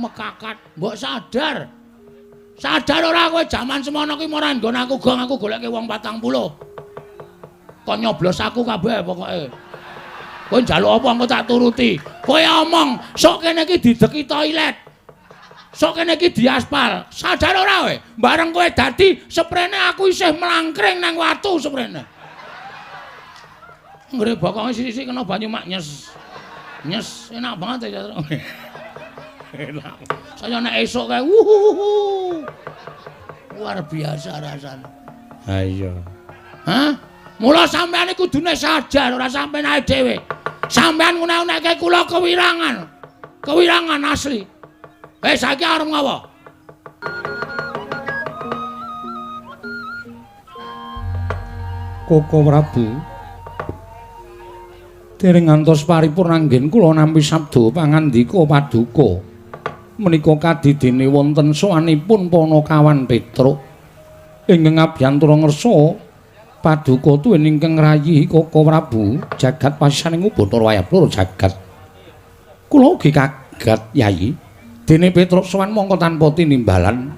Mekakat, mbok sadar. Sadar ora kowe jaman semono ki ora nggon aku gong aku goleke wong 40. Kon nyoblos aku kabeh pokoke. Kowe njaluk apa engko tak turuti. Kowe omong sok kene iki dideki toilet. Sok kene iki diaspal. Sadar ora kowe? Bareng kowe dadi seprene aku isih mlangkring nang watu seprene. Nggre bokonge sithik-sithik kena banyu mak nyes. Nyes, enak banget ya. Enak. Saya nek esuk kae wuhuhuhu. Luar biasa rasane. Ha iya. Hah? Mula sampean iki kudune sadar ora sampean ae dhewe. Sampean nguna-unake kula kewirangan. Kewirangan asli. Saiki arep ngapa? Koko Prabu. Dereng ngantos paripurna anggen kula nampi sabda pangandika paduka. Menika kadidene wonten sowanipun Panakawan Petruk ingkang abyantura ngersa paduka tuwin ingkang rayi Koko Prabu jagat pasisaning Bathara Wayablara jagat. Kula ugi kaget Yayi, dene Petruk sowan mongko tanpa tinimbalan.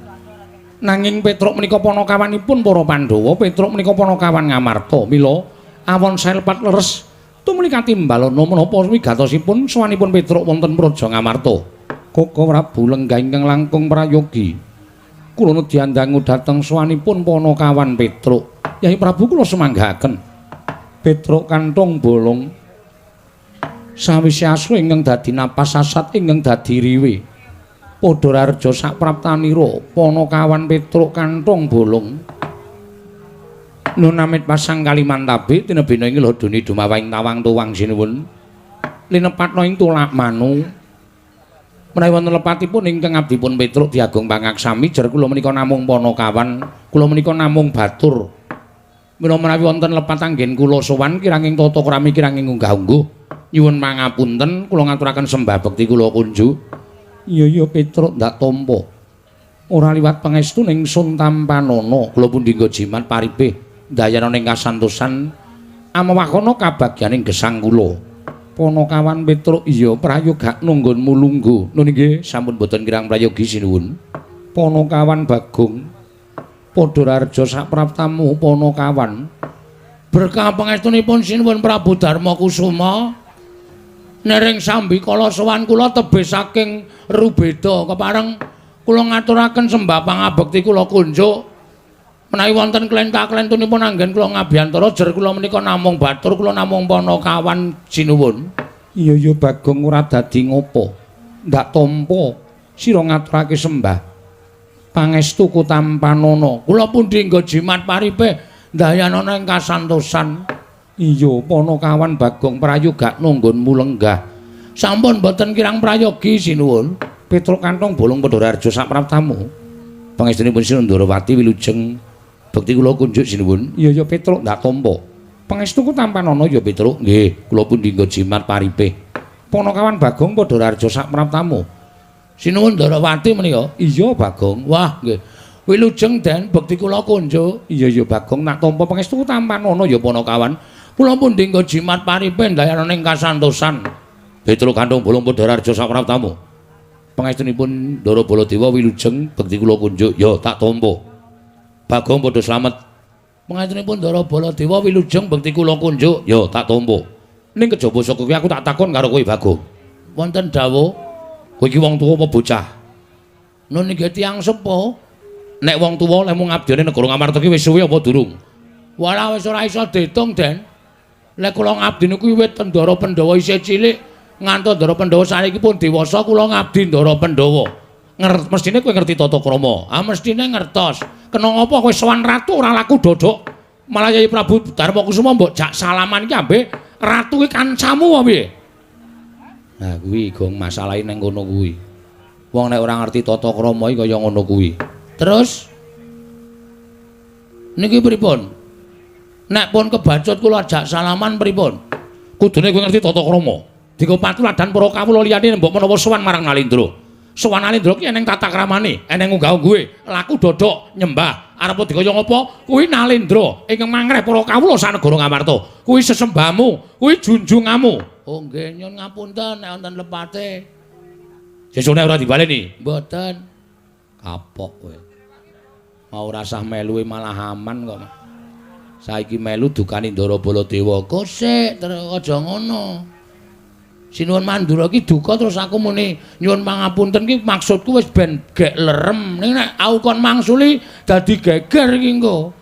Nanging Petruk menika panakawanipun para Pandhawa, Petruk menika panakawan Ngamarta. Mila awon selepat leres tumuli katimbalana menapa wigatosipun sowanipun Petruk wonten Praja Ngamarta. Koko Prabu lenggah ingkang langkung prayogi. Kula nedyandangu dhateng sowanipun Panakawan Petruk. Yai Prabu kula sumanggahaken. Petruk kanthong bolong sawise asu ingkang dadi napas sasat ingkang dadi riwe. Padha rareja sapraptanira Panakawan Petruk kanthong bolong. Nun amit pasang kalimantabe tinebina ing lodoni dumawahing tawang tuwang sinuwun. Linepatna ing tulak manu. Menawi wonten lepatipun ingkang abdipun Petruk diagung pangaksami jer kula menika namung panakawan, kula menika namung batur. Mila menawi wonten lepat anggen kula sowan kiranging tata krami kiranging unggah-ungguh nyuwun pangapunten kula ngaturaken sembah bekti kula kunjuk. Iya iya Petruk ndak tampa. Ora liwat pangestu ning sun tampanana kula pundi nggo jimat paripih ndayana ning kasantosan amawakana kabagyaning gesang kula. Panakawan Petruk iya prayogakno nggonmu lungguh. Nun inggih sampun boten kirang prayogi sinuwun. Panakawan Bagong padha rareja sapraptamu Panakawan. Berkah pangestunipun sinuwun Prabu Darma Kusuma nering sambikala sowan kula tebih saking Rubeda kepareng kula ngaturaken sembah pangabekti kula kunjuk. Menawi wonten klenta-klentunipun anggen kula ngabiyantara jer kula menika namung batur kula namung panakawan sinuwun. Iya iya Bagong ora dadi ngopo. Ndak tampa sira ngaturake sembah pangestu kutampanana. Kula pundi nggo jimat paripih ndayanana ing kasantosan. Iya Panakawan Bagong prayogakno nggonmu lenggah. Sampun boten kirang prayogi sinuwun. Petruk kanthong bolong padha rareja sapraptamu. Pangestunipun Sinuwun Ndorowati wilujeng bekti kula kunjuk sinuwun. Iya iya Petruk ndak tampa. Pangestuku tampanana ya Petruk. Nggih, kula pundi nggo jimat paripih. Panakawan Bagong padha rareja sapraptamu. Sinuwun Ndorowati menika? Iya Bagong. Wah nggih. Wilujeng den bekti kula kunjuk. Iya iya Bagong nak tampa pangestuku tampanana ya Panakawan. Kula pundi nggo jimat paripih ndayana ing kasantosan. Petruk kanthong bolong padha rareja sapraptamu. Pangestunipun Ndara Baladewa wilujeng bekti kula kunjuk. Ya tak tampa. Bagong padha slamet. Pangestunipun Ndara Baladewa wilujeng bekti kula kunjuk. Ya tak tampa. Ning kejaba saka kuwi aku tak takon karo kowe Bagong. Wonten dawuh, kowe iki wong tuwa apa bocah? Nun nggih tiyang sepuh. Nek wong tuwa lek mung ngabdiane negara Ngamarta ki wis suwe apa durung? Walah wis ora iso diitung, Den. Lek kula ngabdi niku wiwit Ndara Pandhawa isih cilik ngantos Ndara Pandhawa saniki pun dewasa kula ngabdi Ndara Pandhawa. Mestine kowe ngerti tata krama. Ah mestine ngertos. Kena ngapa kowe sowan ratu ora laku dodok? Malah Yai Prabu Darma Kusuma mbok jak salaman iki ambe ratu ki kancamu apa piye? Nah kuwi gong masalahe nang kono kuwi. Wong nek ora ngerti tata krama iki kaya ngono kuwi. Terus niki pripun? Nek pun kebacut kula ajak salaman pripun? Kudune kowe ngerti tata krama. Dienggo patuladan para kawula liyane mbok menawa sowan marang Nalindra. Sowan Nalindra ki eneng tata kramane, eneng unggah-ungguhe, laku dodok nyembah. Arep dikaya ngapa? Kuwi Nalindra ingkang mangreh para kawula sanegara Ngamarta. Kuwi sesembahmu, kuwi junjunganmu. Oh nggih nyun ngapunten nek wonten lepate. Sesune ora dibaleni? Mboten. Kapok kowe. Mau ora sah melu malah aman kok. Saiki melu dukani Ndara Baladewa. Kosek terus aja ngono. Sinuwun Mandura iki duka terus aku muni nyuwun pangapunten iki maksudku wis ben gek lerem. Ning nek aku kon mangsuli dadi geger iki engko.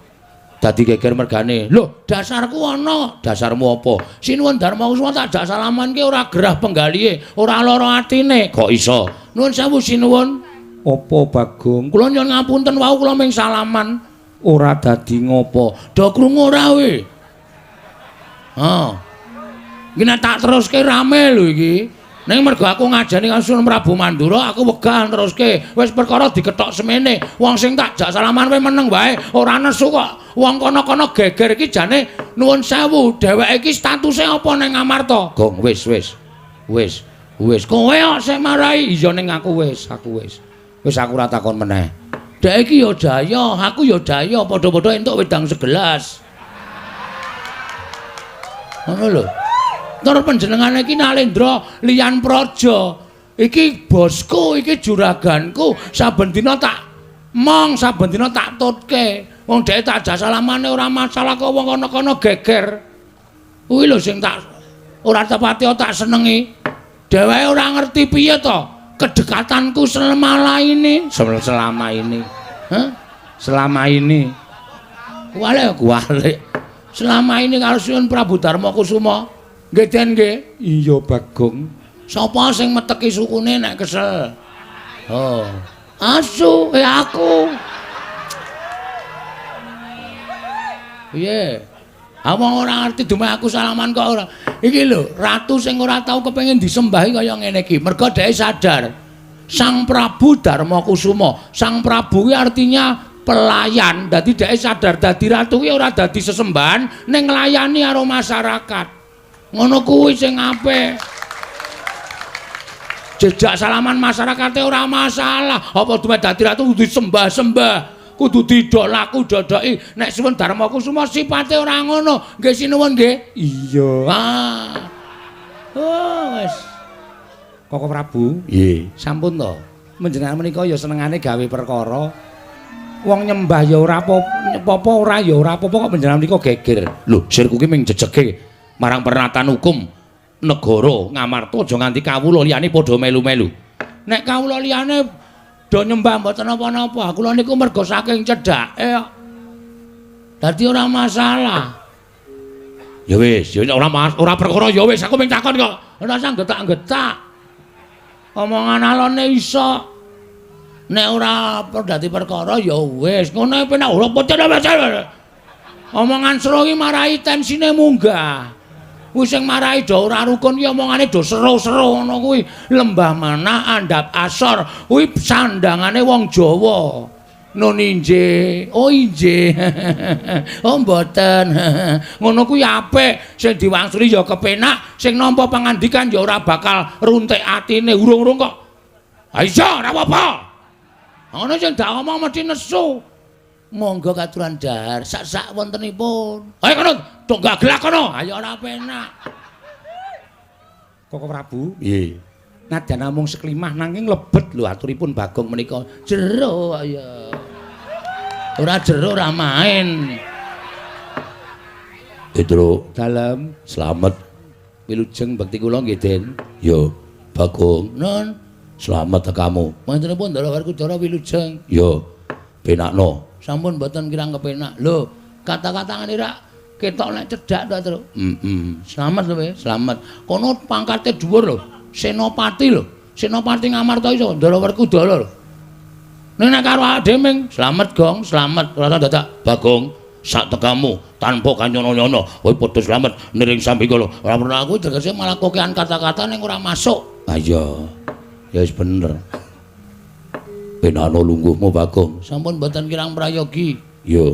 Dadi geger mergane. Lho, dasarku ana. Dasarmu apa? Sinuwun Darma Kusuma tak jak salaman ki ora gerah penggalihe, ora lara atine. Kok iso? Nuwun sewu sinuwun. Apa Bagong? Kula nyuwun ngapunten wau kula ming salaman. Ora dadi ngopo? Do krungu ora kowe? Ha. Iki nek tak teruske rame lho iki. Ning mergo aku ngajeni karo Sunan Prabu Mandura, aku wegah teruske. Wis perkara dikethok semene. Wong sing tak jak salaman kowe meneng wae, ora nesu kok. Wong kono-kono geger iki jane nuwun sewu, dheweke iki statuse apa ning Amarta? Gong wis wis. Wis, wis. Kowe kok sing marai? Iya ning aku wis, aku wis. Wis aku ora takon meneh. Dhek iki ya jaya, aku ya jaya, padha-padha entuk wedang segelas. Ngono lho. Tur panjenengane iki Nalendra liyan praja. Iki bosku, iki juraganku, saben dina tak mong, saben dina tak tutke. Wong dhek tak jak salamane ora masalah kok wong kono-kono geger. Kuwi lho sing tak ora tepati tak senengi. Dheweke ora ngerti piye to kedekatanku selama ini, selama ini. Hah? Selama ini. Kuwale kuwale. Selama ini karo Sunan Prabu Darma Kusuma. Nggih Den nggih. Iya Bagong. Sapa sing meteki sukune nek kesel? Oh. Asu, aku. Piye? Wong ora ngerti dumeh aku salaman kok ora. Iki lho, ratu sing ora tau kepengin disembahi kaya ngene iki. Mergo dhek sadar. Sang Prabu Darma Kusuma. Sang Prabu kuwi artinya pelayan. Dadi dhek sadar dadi ratu kuwi ora dadi sesembahan ning nglayani karo masyarakat. Ngono kuwi sing apik. Jejak salaman masyarakate ora masalah. Apa dumeh dadi ratu kudu disembah-sembah, kudu didolaku dodoki. Nek Sunan Darma Kusuma sipate ora ngono. Nggih sinuwun nggih. Iya. Ah. Oh wis. Koko Prabu. Nggih. Sampun to. Panjenengan menika ya senengane gawe perkara. Wong nyembah ya ora apa-apa, ora ya ora apa-apa kok panjenengan menika geger. Lho, sirku ki ming jejege marang pernatan hukum negara Ngamarta aja nganti kawula liyane padha melu-melu. Nek kawula liyane do nyembah mboten napa-napa, kula niku mergo saking cedhake kok. Dadi ora masalah. Ya wis, ya ora ora perkara ya wis, aku ming takon kok. Ora usah getak-getak. Omongan alone iso. Nek ora dadi perkara ya wis, ngono penak ora pecah. Omongan seru iki marai tensine munggah. Kuwi sing marai do ora rukun ki omongane do seru-seru ngono kuwi. Lembah mana andhap asor kuwi sandangane wong Jawa. Nun injih, oh injih. Oh mboten. Ngono kuwi apik, sing diwangsuli ya kepenak, sing nampa pangandikan ya ora bakal runtik atine urung-urung kok. Ha iya, ora apa-apa. Ngono sing dak omong mesti nesu. Monggo katuran dahar sak-sak wontenipun. Ayo kono, tok gaglak kono. Ayo ora penak. Koko Prabu. Nggih. Nadyan namung seklimah nanging lebet lho aturipun Bagong menika. Jero ya. Ora jero ora main. Petro, dalem slamet. Wilujeng bekti kula nggih, Den. Yo, Bagong. Nun, slamet kamu. Mantenipun Ndara Werkudara wilujeng. Yo, penakno. Sampun mboten kirang kepenak. Lho, kata-kata ngene rak ketok nek cedhak to, Tru. Heeh. Slamet lho, slamet. Kono pangkate dhuwur lho. Senopati lho. Senopati Ngamarta iso Ndara Werkudara lho. Ning nek karo awake dhewe ming slamet Gong, slamet. Ora dadak Bagong sak tekamu tanpa kanyono-nyono. Kowe padha slamet niring sambikala. Ora perlu aku tegese malah kokean kata-kata ning ora masuk. Ha iya. Ya wis bener. Penano lungguhmu Bagong. Sampun mboten kirang prayogi. Iya.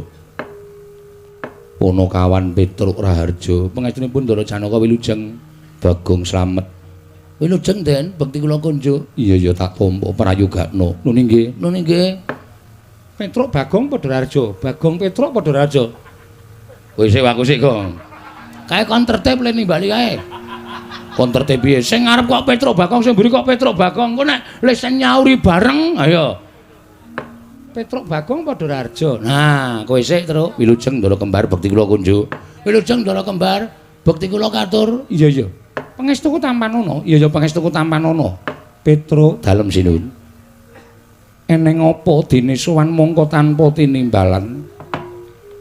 Ponokawan Petruk Raharja, pangestunipun Ndara Janaka wilujeng. Bagong slamet. Wilujeng Den, bekti kula kunjuk. Iya ya tak tampa prayogakno. Nun inggih. Nun inggih. Petruk Bagong padha Raharja, Bagong Petruk padha Raharja. Wis sik aku sik, Gong. Kae kon tertib le nimbali kae. Konterte piye? Sing ngarep kok Petruk Bagong, sing mburi kok Petruk Bagong. Engko nek lesen nyauri bareng, ayo. Petruk Bagong padha Raharja. Nah, kowe sik, Truk. Wilujeng Ndara Kembar bekti kula kunjuk. Wilujeng Ndara Kembar bekti kula katur. Iya, iya. Pangestuku tampanono. Iya, iya, pangestuku tampanono. Petruk dalem sinuwun. Eneng apa dene sowan mongko tanpa tinimbalan?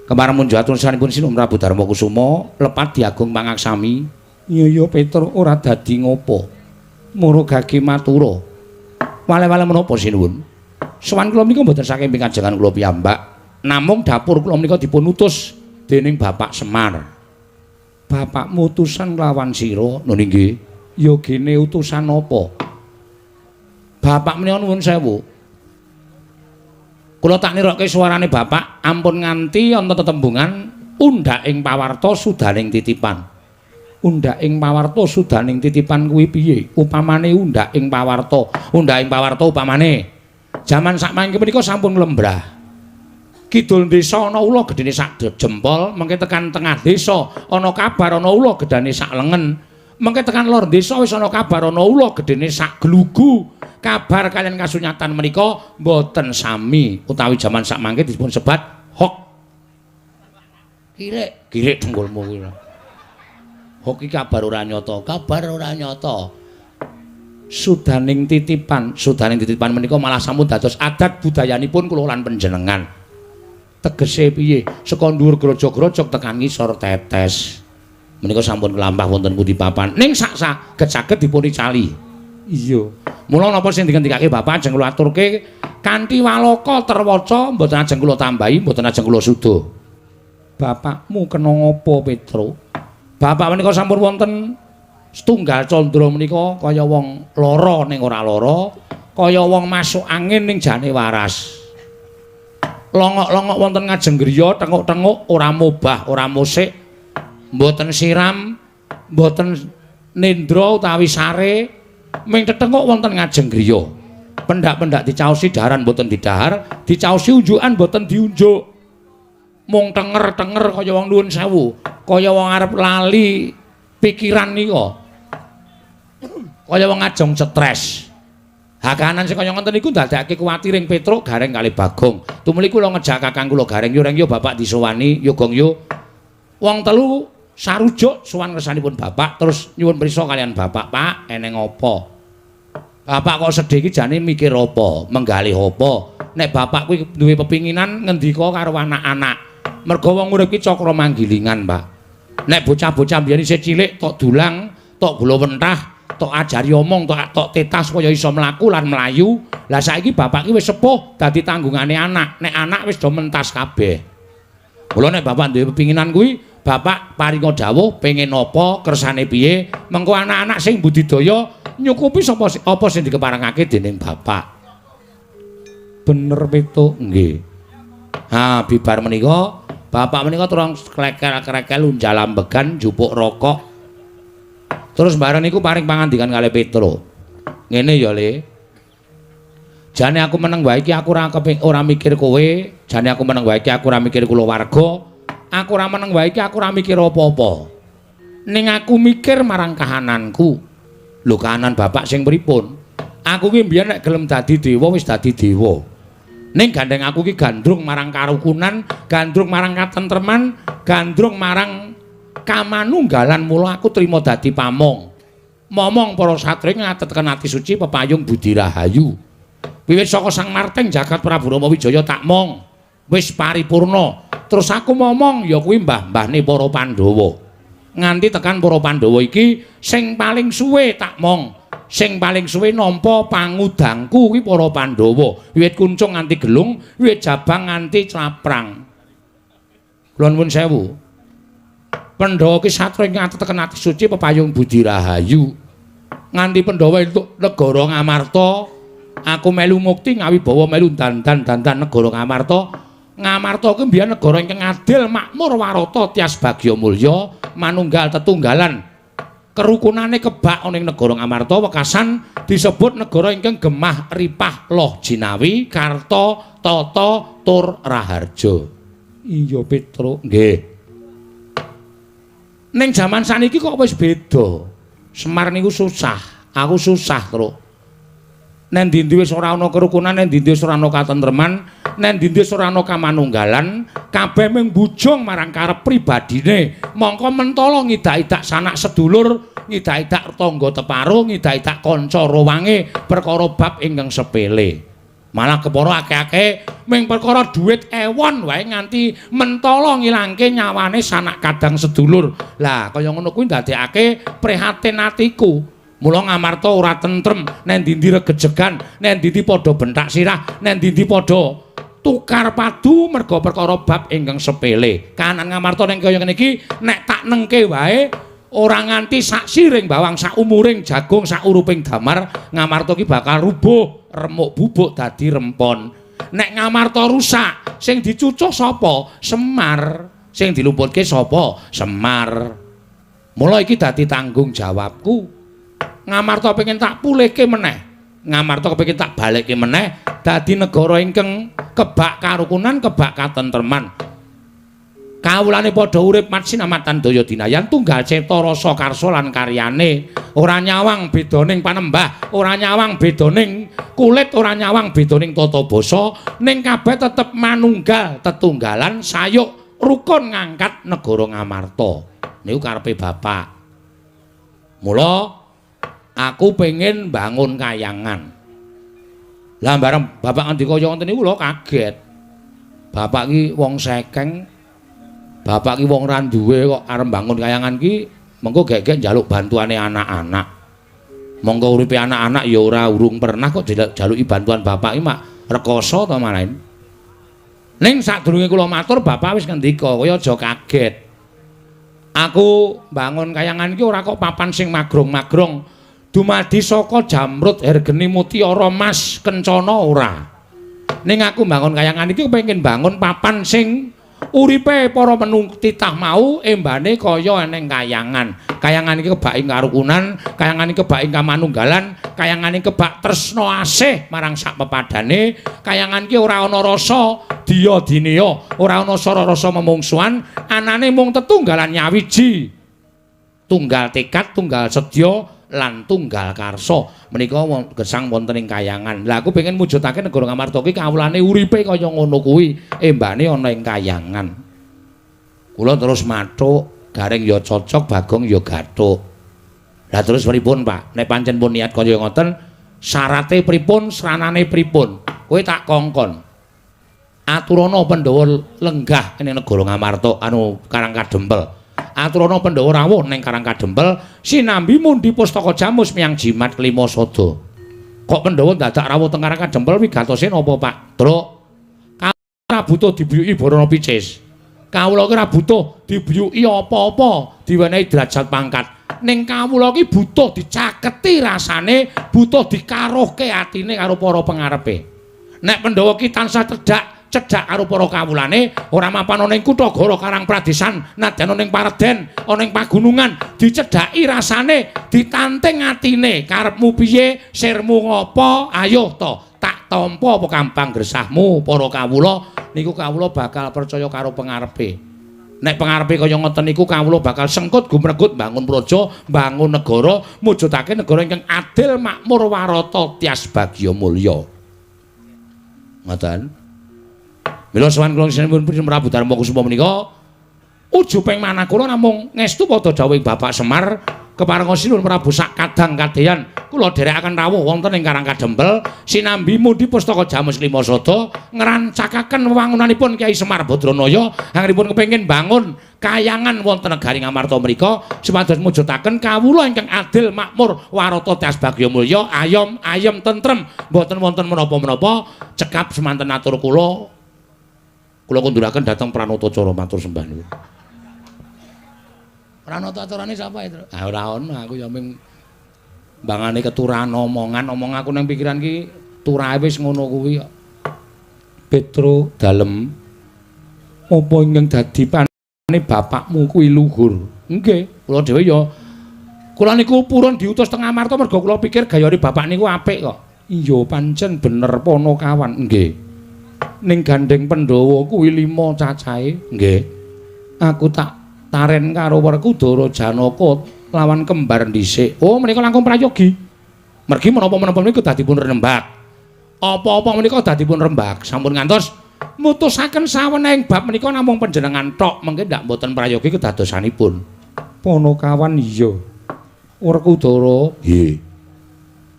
Kemar munjuk atur sanipun Sinuwun Prabu Darma Kusuma lepat diagung pangaksami. Iya iya Petruk ora dadi ngopo. Mara gage matura. Wale-wale menapa sinuwun? Sowan kula menika mboten saking pikajengan kula piyambak, namung dapur kula menika dipun utus dening Bapak Semar. Bapakmu utusan lawan sira? Lho nggih. Ya gene utusan apa? Bapak menika nuwun sewu. Kula tak nirokke suarane bapak ampun nganti ana tetembungan undhak ing pawarta sudaning titipan. Undhak ing pawarta sudaning titipan kuwi piye? Upamane undhak ing pawarta, undhak ing pawarta upamane jaman sakmangke menika sampun lembrah. Kidul desa ana ula gedene sak jempol, mengke tekan tengah desa ana kabar ana ula gedane sak lengen. Mengke tekan lor desa wis ana kabar ana ula gedene sak glugu. Kabar kalian kasunyatan menika mboten sami utawi jaman sakmangke dipun sebat hok. Kirik, kirik dengkulmu kuwi. Hok iki kabar ora nyata, kabar ora nyata. Sudaning titipan, sudaning titipan menika malah sampun dados adat budayanipun kula lan panjenengan. Tegese piye? Saka dhuwur grojog-grojog tekan ngisor tetes. Menika sampun kelampah wonten pundi papan. Ning sak saged-saged dipun icali. Iya. Mula napa sing dingendikake bapak ajeng kula aturke kanthi waloka terwaca mboten ajeng kula tambahi, mboten ajeng kula suda. Bapakmu kena ngapa, Petruk? Bapak menika sampun wonten setunggal candra menika kaya wong lara ning ora lara, kaya wong masuk angin ning jane waras. Longok-longok wonten ngajeng griya, tenguk-tenguk ora mobah, ora musik, mboten siram, mboten nendra utawi sare, ming tetenguk wonten ngajeng griya. Pendak-pendak dicaosi daharan mboten didahar, dicaosi unjukan mboten diunjuk. Mung tenger-tenger kaya wong nuwun sewu, kaya wong arep lali pikiran nika. Kaya wong ajeng stres. Hakanan sing kaya ngoten niku ndadekake kuwatiring Petruk Gareng kali Bagong. Tumuli kula ngejak kakang kula Gareng, yo reng yo bapak disowani, yo gong yo. Wong telu sarujuk sowan ngersanipun bapak terus nyuwun prisa kalian bapak, Pak, eneng apa? Bapak kok sedih iki jane mikir apa, menggalih apa? Nek bapak kuwi duwe pepinginan ngendika karo anak-anak. Mergo wong urip iki cakra manggilingan, Pak. Nek bocah-bocah mbiyen isih cilik tok dulang, tok gula wentah, tok ajari omong, tok tetas kaya iso mlaku lan mlayu. Lah saiki bapak iki wis sepuh dadi tanggungane anak. Nek anak wis do mentas kabeh. Mula nek bapak duwe pepinginan kuwi, bapak paringa dawuh pengin apa, kersane piye, mengko anak-anak sing budidaya nyukupi sapa apa sing dikeparengake dening bapak. Bener Petruk? Nggih. Ha, bibar menika bapak menika turang klekel-klekel unjal ambegan njupuk rokok. Terus bareng niku paring pangandikan kalih Petruk. Ngene ya, Le. Jane aku meneng wae iki aku ora mikir kowe, jane aku meneng wae iki aku ora mikir kulawarga, aku ora meneng wae iki aku ora mikir apa-apa. Ning aku mikir marang kahananku. Lho kahanan bapak sing pripun? Aku ki mbiyen nek gelem dadi dewa wis dadi dewa. Ning gandeng aku ki gandrung marang karukunan, gandrung marang katentreman, gandrung marang kamanunggalan, mula aku trima dadi pamong. Momong para satria ngatetken ati suci pepayung budi rahayu. Wiwit saka Sang Marting jagat Prabu Rama Wijaya tak mong wis paripurna. Terus aku momong ya kuwi mbah-mbahne para Pandhawa. Nganti tekan para Pandhawa iki sing paling suwe tak mong, sing paling suwe nampa pangudangku kuwi para Pandhawa. Wiwit kuncung nganti gelung, wiwit jabang nganti claprang. Kula nuwun sewu. Pandhawa ki satria ngatetken ati suci pepayung budi rahayu. Nganti Pandhawa entuk negara Ngamarta, aku melu mukti ngawibawa melu dandan-dandan negara Ngamarta. Ngamarta kuwi mbiyen negara ingkang adil, makmur, warata, tias bagya mulya, manunggal tetunggalan. Kerukunane kebak ana ing negara Ngamarta wekasan disebut negara ingkang gemah ripah loh jinawi, karta, tata, tur raharja. Iya Petruk, nggih. Ning jaman saniki kok wis beda. Semar niku susah, aku susah, Truk. Nen ndi-ndi wis ora ana kerukunan, nen ndi-ndi wis ora ana katentreman, nen ndi-ndi wis ora ana kamanunggalan, kabeh mung bujung marang karep pribadine. Mongko mentala ngidak-idak sanak sedulur, ngidak-idak tangga teparo, ngidak-idak kanca rowange perkara bab ingkang sepele. Malah kepara akeh-akeh mung perkara dhuwit ewon wae nganti mentala ngilangke nyawane sanak kadang sedulur. Lah kaya ngono kuwi ndadekake prihatin atiku. Mula Ngamarta ora tentrem, nen ndi-ndi regejegan, nen ndi-ndi padha benthak sirah, nen ndi-ndi padha tukar padu merga perkara bab ingkang sepele. Kahanan Ngamarta ning kaya ngene iki nek tak nengke wae ora nganti sak siring bawang, sak umuring jagung, sak uruping damar, Ngamarta ki bakal rubuh, remuk bubuk dadi rempon. Nek Ngamarta rusak, sing dicucuh sapa? Semar. Sing dilumputke sapa? Semar. Mula iki dadi tanggung jawabku. Ngamarta pengen tak pulihke meneh. Ngamarta kepengin tak balekke meneh dadi negara ingkang kebak karukunan, kebak katentreman. Kawulane padha urip matsinamatan daya dinayan tunggal cipta rasa karsa lan karyane. Ora nyawang bedaning panembah, ora nyawang bedaning kulit, ora nyawang bedaning tata basa, ning kabeh tetep manunggal tetunggalan sayuk rukun ngangkat negara Ngamarta. Niku karepe bapak. Mula aku pengen bangun kayangan. Lah bareng bapak ngendika kaya ngoten niku kula kaget. Bapak ki wong sekeng. Bapak ki wong ra duwe kok arep bangun kayangan ki mengko gek-gek njaluk bantuane anak-anak. Monggo uripe anak-anak ya ora urung pernah kok jaluki bantuan bapak ki mak rekoso to malahin. Ning sadurunge kula matur bapak wis ngendika, kowe aja kaget. Aku bangun kayangan iki ora kok papan sing magrong-magrong. Dumadi saka jamrut hergeni mutiara mas kencana ora. Ning aku bangun kayangan iki kepengin bangun papan sing uripe para menung titah mau embane kaya eneng kayangan. Kayangan iki kebak ing karukunan, kayangan iki kebak ing kamanunggalan, kayangan iki kebak tresna asih marang sak pepadane, kayangan iki ora ana rasa diya dineya, ora ana sara rasa memungsuhan, anane mung tetunggalan nyawiji. Tunggal tekad, tunggal sedya lan tunggal karsa. Menika gesang wonten ing kayangan. Lah aku pengen mujudake negara Ngamarta ki kawulane uripe kaya ngono kuwi, embane ana ing kayangan. Kula terus mathuk, Gareng ya cocok, Bagong ya gathuk. Lah terus pripun, Pak? Nek pancen pun niat kaya ngoten, syarate pripun, sranane pripun? Kowe tak kongkon. Aturana Pandhawa lenggah ning negara Ngamarta anu Karang Kadempel. Aturana Pandhawa rawuh ning Karang Kadempel sinambi mundi pustaka jamus miyang jimat kelima sada. Kok Pandhawa dadak rawuh teng Karang Kadempel wigatose napa, Pak? Truk. Ora butuh dibiyuki Barana Picis. Kawula ki ora butuh dibiyuki apa-apa, diwenehi derajat pangkat. Ning kawula ki butuh dicaketi rasane, butuh dikaruhke atine karo para pengarepe. Nek Pandhawa ki tansah cedhak karo para kawulane, ora mapan ana ing kutha Goro Karang Pradesan, nadyan ana ing pareden, ana ing pagunungan, dicedhaki rasane, ditanting atine, karepmu piye, sirmu ngopo, ayo to, tak tampa apa kambang gresahmu para kawula, niku kawula bakal percaya karo pengarepe. Nek pengarepe kaya ngoten niku kawula bakal sengkut gumregut bangun praja, bangun negara, mujudake negara ingkang adil, makmur, warata, tias bagya mulya. Ngoten. Mila sowan kula sinuwun Prabu Darma Kusuma menika ujuping manah kula namung ngestu padha dawuhing Bapak Semar keparenga sinuwun Prabu sak kadang kadeyan kula dherekaken rawuh wonten ing Karang Kadempel sinambi mundi pustaka Jamus Lima Sada ngrancakaken wewangunanipun Kyai Semar Badranaya anggenipun kepengin bangun kayangan wonten negari Ngamarta mriku supados mujudaken kawula ingkang adil makmur warata tias bagya mulya ayom ayem tentrem mboten wonten menapa-menapa. Cekap semanten atur kula, kula kunduraken dhateng Pranatacara matur sembah nuwun. Pranatacarane sapa itu? Ah ora ono, aku ya ming mbangane keturahan omongan, omong aku nang pikiran ki turahe wis ngono kuwi kok. Petro dalem apa ingkang dadi pane bapakmu kuwi luhur? Nggih, kula dhewe ya kula niku purun diutus teng Amarta mergo kula pikir gayane bapak niku apik kok. Iya pancen bener Panakawan. Nggih. Ning gandeng Pandhawa kuwi 5 cacahe. Nggih. Aku tak taren karo Werkudara Janaka Lawan kembar dhisik. Oh, menika langkung prayogi. Mergi menapa-menapa menika dadi pun rembak. Apa-apa menika dadi pun rembak. Sampun ngantos mutusaken sawenehing bab menika namung panjenengan tok, mengke ndak mboten prayogi kedadosanipun. Panakawan iya. Werkudara, nggih.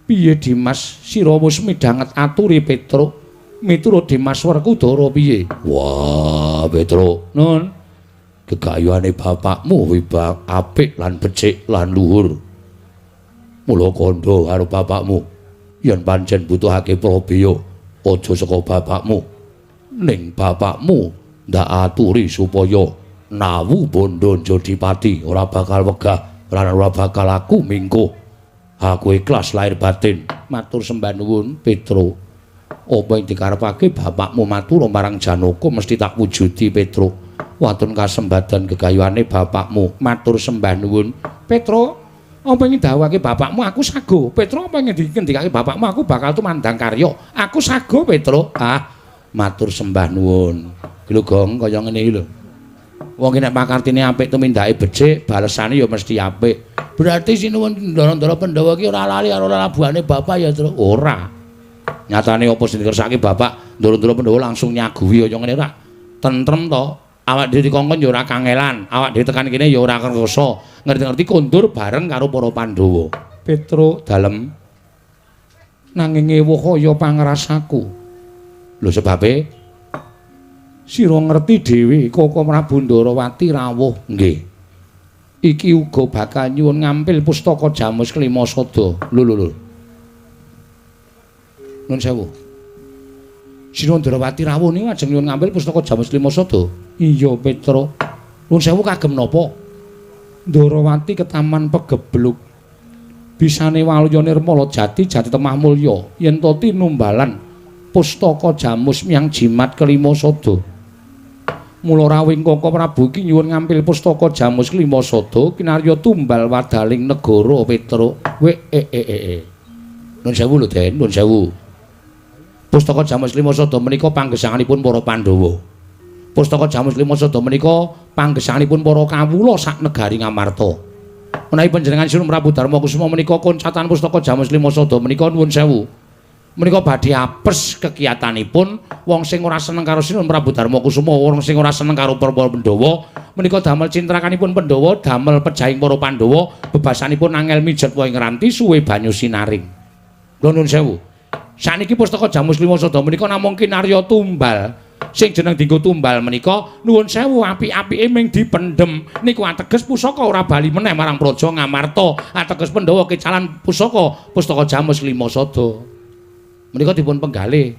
Piye Dimas, sira wis midhanget aturi Petruk? Miturut Dimas Werkudara piye? Wah, Petruk, nun. Gegayuhane bapakmu wibak apik lan becik lan luhur. Mula kandha karo bapakmu yen pancen butuhake prabeya aja saka bapakmu. Ning bapakmu ndak aturi supaya nawu bondo Jodipati ora bakal wegah lan ora bakal aku mingkuh. Aku ikhlas lahir batin. Matur sembah nuwun Petruk. Apa ing dikarepake bapakmu matur marang Janaka mesti tak wujudi Petruk. Watun kasembadan gegayuhane bapakmu. Matur sembah nuwun Petruk. Apa ing dawuhake bapakmu aku sago. Petruk apa ing ngendikake bapakmu aku bakal tumandang karya. Aku sago Petruk. Ah, matur sembah nuwun. Ki lho Gong kaya ngene iki lho. Wong ki nek pakartine apik tumindake becik, balesane ya mesti apik. Berarti sinuwun ndara-ndara Pandhawa ki ora lali karo lalabuhane bapak ya, Truk? Ora. Nyatane apa sing dikersake bapak, ndara-ndara Pandhawa langsung nyaguhi kaya ngene ora. Tentrem to. Awak dhewe dikongkon ya ora kangelan, awak dhewe tekan kene ya ora kerasa. Ngerti-ngerti kondur bareng karo para Pandhawa. Petruk dalem nanging ewuh kaya pangrasaku. Lho sebabe sira ngerti dhewe Koko Prabu Ndarawati rawuh. Nggih. Iki uga bakal nyuwun ngampil pustaka Jamus Kelima Sada. Lho lho lho. Nun sewu. Sira Ndarawati rawuh niku ajeng nyuwun ngampil pustaka Jamus Kelima Sada. Iya Petruk. Nun sewu kagem napa? Ndarawati ketaman pegebluk. Bisane waluya nirmala jati jati temah mulya yen to tinumbalan pustaka Jamus miyang jimat kelima sada. Mula rawuhing Koko Prabu iki nyuwun ngampil pustaka Jamus kelima sada kinarya tumbal wadaling negara Petruk. We e e e. Nun sewu lho Den, nun sewu. Pustaka Jamus Kelima Sada menika panggesanganipun para Pandhawa. Pustaka Jamus Kelima Sada menika panggesanganipun para kawula sak negari Ngamarta. Menawi panjenengan Sinuwun Prabu Darma Kusuma menika koncatan pustaka Jamus Kelima Sada menika nuwun sewu. Menika badhe apes kekiyatanipun wong sing ora seneng karo Sinuwun Prabu Darma Kusuma, wong sing ora seneng karo para Pandhawa, menika damel cintrakanipun Pandhawa, damel pejahing para Pandhawa, bebasanipun angel mijet wae ngranti suwe banyu sinaring. Kula nuwun sewu. Saniki pustaka Jamus Kelima Sada menika namung kinarya tumbal. Sing jeneng dienggo tumbal menika nuwun sewu apik-apike ming dipendhem. Niku ateges pusaka ora bali meneh marang Praja Ngamarta. Ateges Pandhawa kecalan pusaka pustaka Jamus Kelima Sada. Menika dipun penggalih.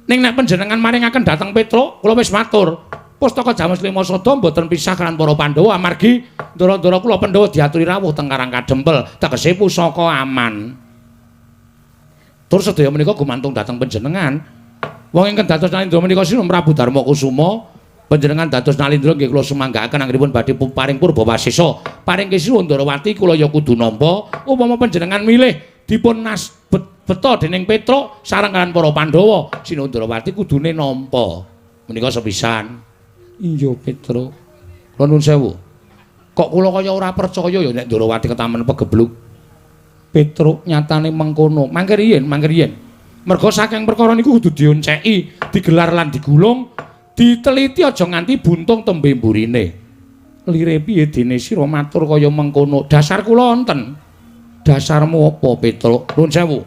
Ning nek panjenengan maringaken dhateng Petruk, kula wis matur. Pustaka Jamus Kelima Sada mboten pisah kaliyan para Pandhawa amargi ndara-ndara kula Pandhawa diaturi rawuh teng Karang Kadempel, tegese pusaka aman. Tur sedaya menika gumantung dhateng panjenengan. Wong ingkang dados Nalindra menika Sinuwun Prabu Darma Kusuma, panjenengan dados Nalindra nggih kula sumanggaaken anggenipun badhe paring purba wasesa. Paring Sinuwun Ndarawati kula ya kudu nampa. Upama panjenengan milih dipun beta dening Petruk sareng kaliyan para Pandhawa, Sinuwun Ndarawati kudune nampa. Menika sepisan. Iya Petruk. Kula nuwun sewu. Kok kula kaya ora percaya ya nek Ndarawati ketamen pegebluk. Petruk nyatane mengkono. Mangke riyin, mangke riyin. Merga saking perkara niku kudu dionceki, digelar lan digulung, diteliti aja nganti buntung tembe mburine. Lire piye dene sira matur kaya mengkono? Dasar kula wonten. Dasarmu apa, Petruk? Nuwun sewu.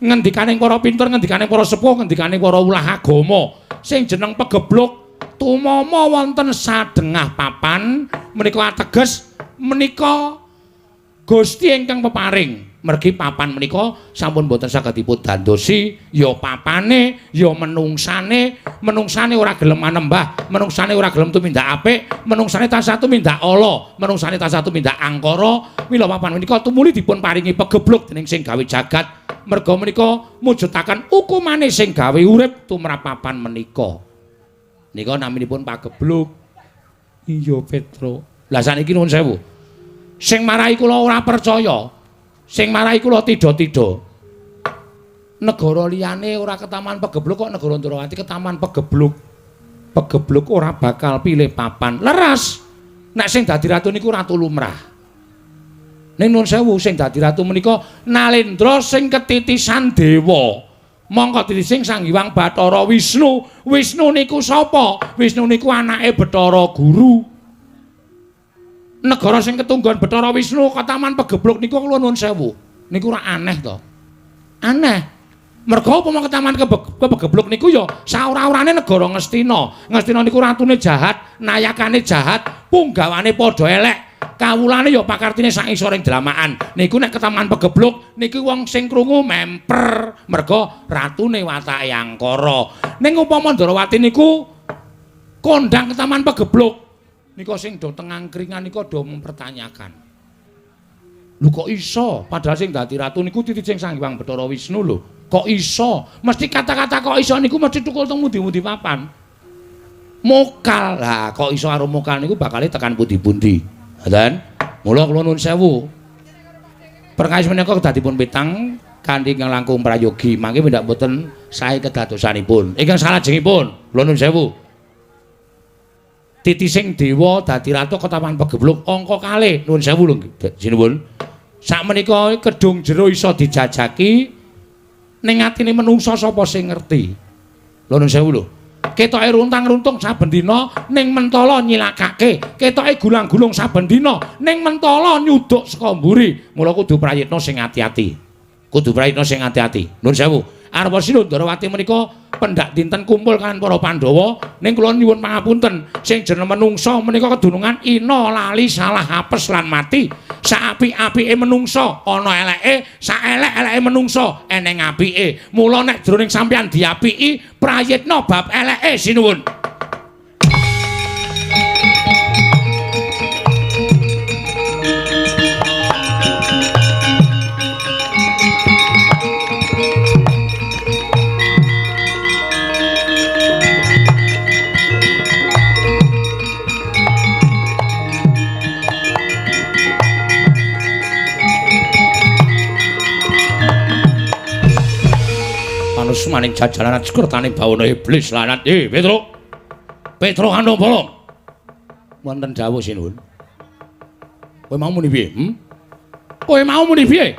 Ngendikane para pinter, ngendikane para sepuh, ngendikane para ulah agama, sing jeneng pegebluk tumama wonten sadengah papan menika ateges menika Gusti ingkang peparing. Mergi papan menika sampun boten saged dipun dandosi, ya papane, ya menungsane, menungsane ora gelem manembah, menungsane ora gelem tumindak apik, menungsane tansah tumindak ala, menungsane tansah tumindak angkara. Mila papan menika tumuli dipun paringi pegebluk dening sing gawe jagat. Merga menika mujudaken hukumane sing gawe urip tumrap papan menika. Nika naminipun pagebluk. Iya, Petruk. Lah saniki nuwun sewu. Sing marai kula ora percaya, sing marai kula tidha-tidha. Negara liyane ora ketaman pegebluk kok negara Ndrawati ketaman pegebluk. Pegebluk ora bakal pilih papan. Leres. Nek sing dadi ratu niku ratu lumrah. Ning nuwun sewu sing dadi ratu menika Nalendra sing ketitisan dewa. Mongko titising Sang Hyang Bathara Wisnu. Wisnu niku sapa? Wisnu niku anake Bathara Guru. Negara sing ketunggon Bathara Wisnu ketaman Pegebluk niku kula nuwun sewu. Niku ora aneh to? Aneh. Merga upama ketaman Pegebluk niku ya saora-orane negara Ngastina. Ngastina niku ratune jahat, nayakane jahat, punggawane padha elek. Kawulane ya pakartine sak isoring dramaan. Niku nek ketaman Pegebluk niku wong sing krungu memper merga ratune watake angkara. Ning upama Ndarawati niku kondhang ketaman Pegebluk nika sing do teng angkringan nika do mempertanyakan. Lho kok iso? Padahal sing dadi ratu niku titising Sang Hyang Bathara Wisnu lho. Kok iso? Mesti kata-kata kok iso niku mesti tukul teng pundi-pundi papan. Mokal. Lah kok iso karo mokal niku bakale tekan pundi-pundi. Ngoten. Mula kula nuwun sewu. Perkawis menika kedadipun pitang kanthi ingkang langkung prayogi, mangke pendak boten sae kedadosanipun. Ingkang salajengipun, kula nuwun sewu. Titising dewa dadi ratu ketaman Pegebluk angka kalih, nuwun sewu lho sinuwun. Sakmenika kedung jero iso dijajaki ning atine menungsa sapa sing ngerti. Lho nuwun sewu lho. Ketoke runtang-runtung saben dina ning mentala nyilakake, ketoke gulang-gulung saben dina ning mentala nyuduk saka mburi. Mula kudu prayitna sing ati-ati. Kudu prayitna sing ati-ati. Nuwun sewu. Arwa Sina Ndarawati menika pendak dinten kumpul kaliyan para Pandhawa ning kula nyuwun pangapunten sing jeneng menungsa menika kedunungan ina lali salah apes lan mati. Saapik-apike menungsa ana eleke, saelek-eleke menungsa eneng apike. Mula nek jroning sampeyan diapiki prayitna bab eleke sinuwun. Maning jajalan sekertane bawana iblis lanat. Petro. Petro kandhong bolong. Wonten dawuh sinuwun. Kowe mau muni piye? Kowe mau muni piye?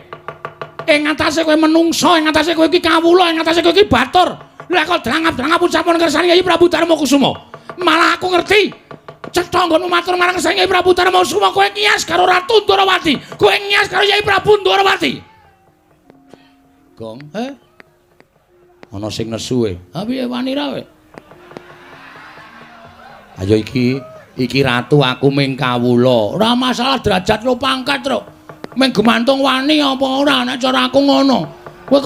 Ing atase kowe menungsa, ing atase kowe iki kawula, ing atase kowe iki batur. Lah kok drangap-drangap ucapan kersane Kyai Prabu Darma Kusuma. Malah aku ngerti. Cetha nggonmu matur marang kersane Kyai Prabu Darma Kusuma, kowe ngiyas karo Ratu Ndorowati. Kowe ngiyas karo Kyai Prabu Ndorowati. Gong, Ana sing nesu e. Ha piye wani ra kowe? Ayo iki ratu aku ming kawula. Ora masalah derajat lo pangkat, Truk. Ming gemantung wani apa ora nek cara aku ngono. Kowe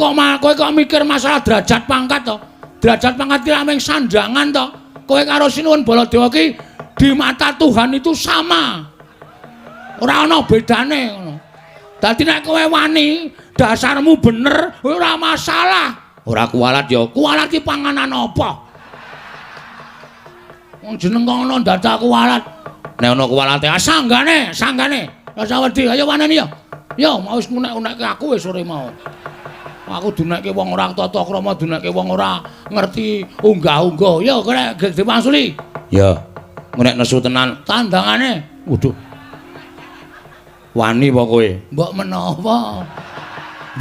kok mikir masalah derajat pangkat to? Derajat pangkat ki ming sandangan to. Kowe karo Sinuwun Baladewa ki di mata Tuhan itu sama. Ora ana bedane ngono. Dadi nek kowe wani, dasarmu bener, ora masalah. Ora kuwalat ya, kuwalat ki panganan apa? Wong jeneng kok ana dadak kuwalat. Nek ana kuwalate, ah sanggane, sanggane. Rasa wedi, ayo waneni ya. Ya, mau wis ngunek-unekke aku wis sore mau. Aku dunekke wong ora tata krama, dunekke wong ora ngerti unggah-ungguh. Ya, kowe diwangsuli. Ya. Nek nesu tenan, tandangane. Waduh. Wani apa kowe? Mbok menawa.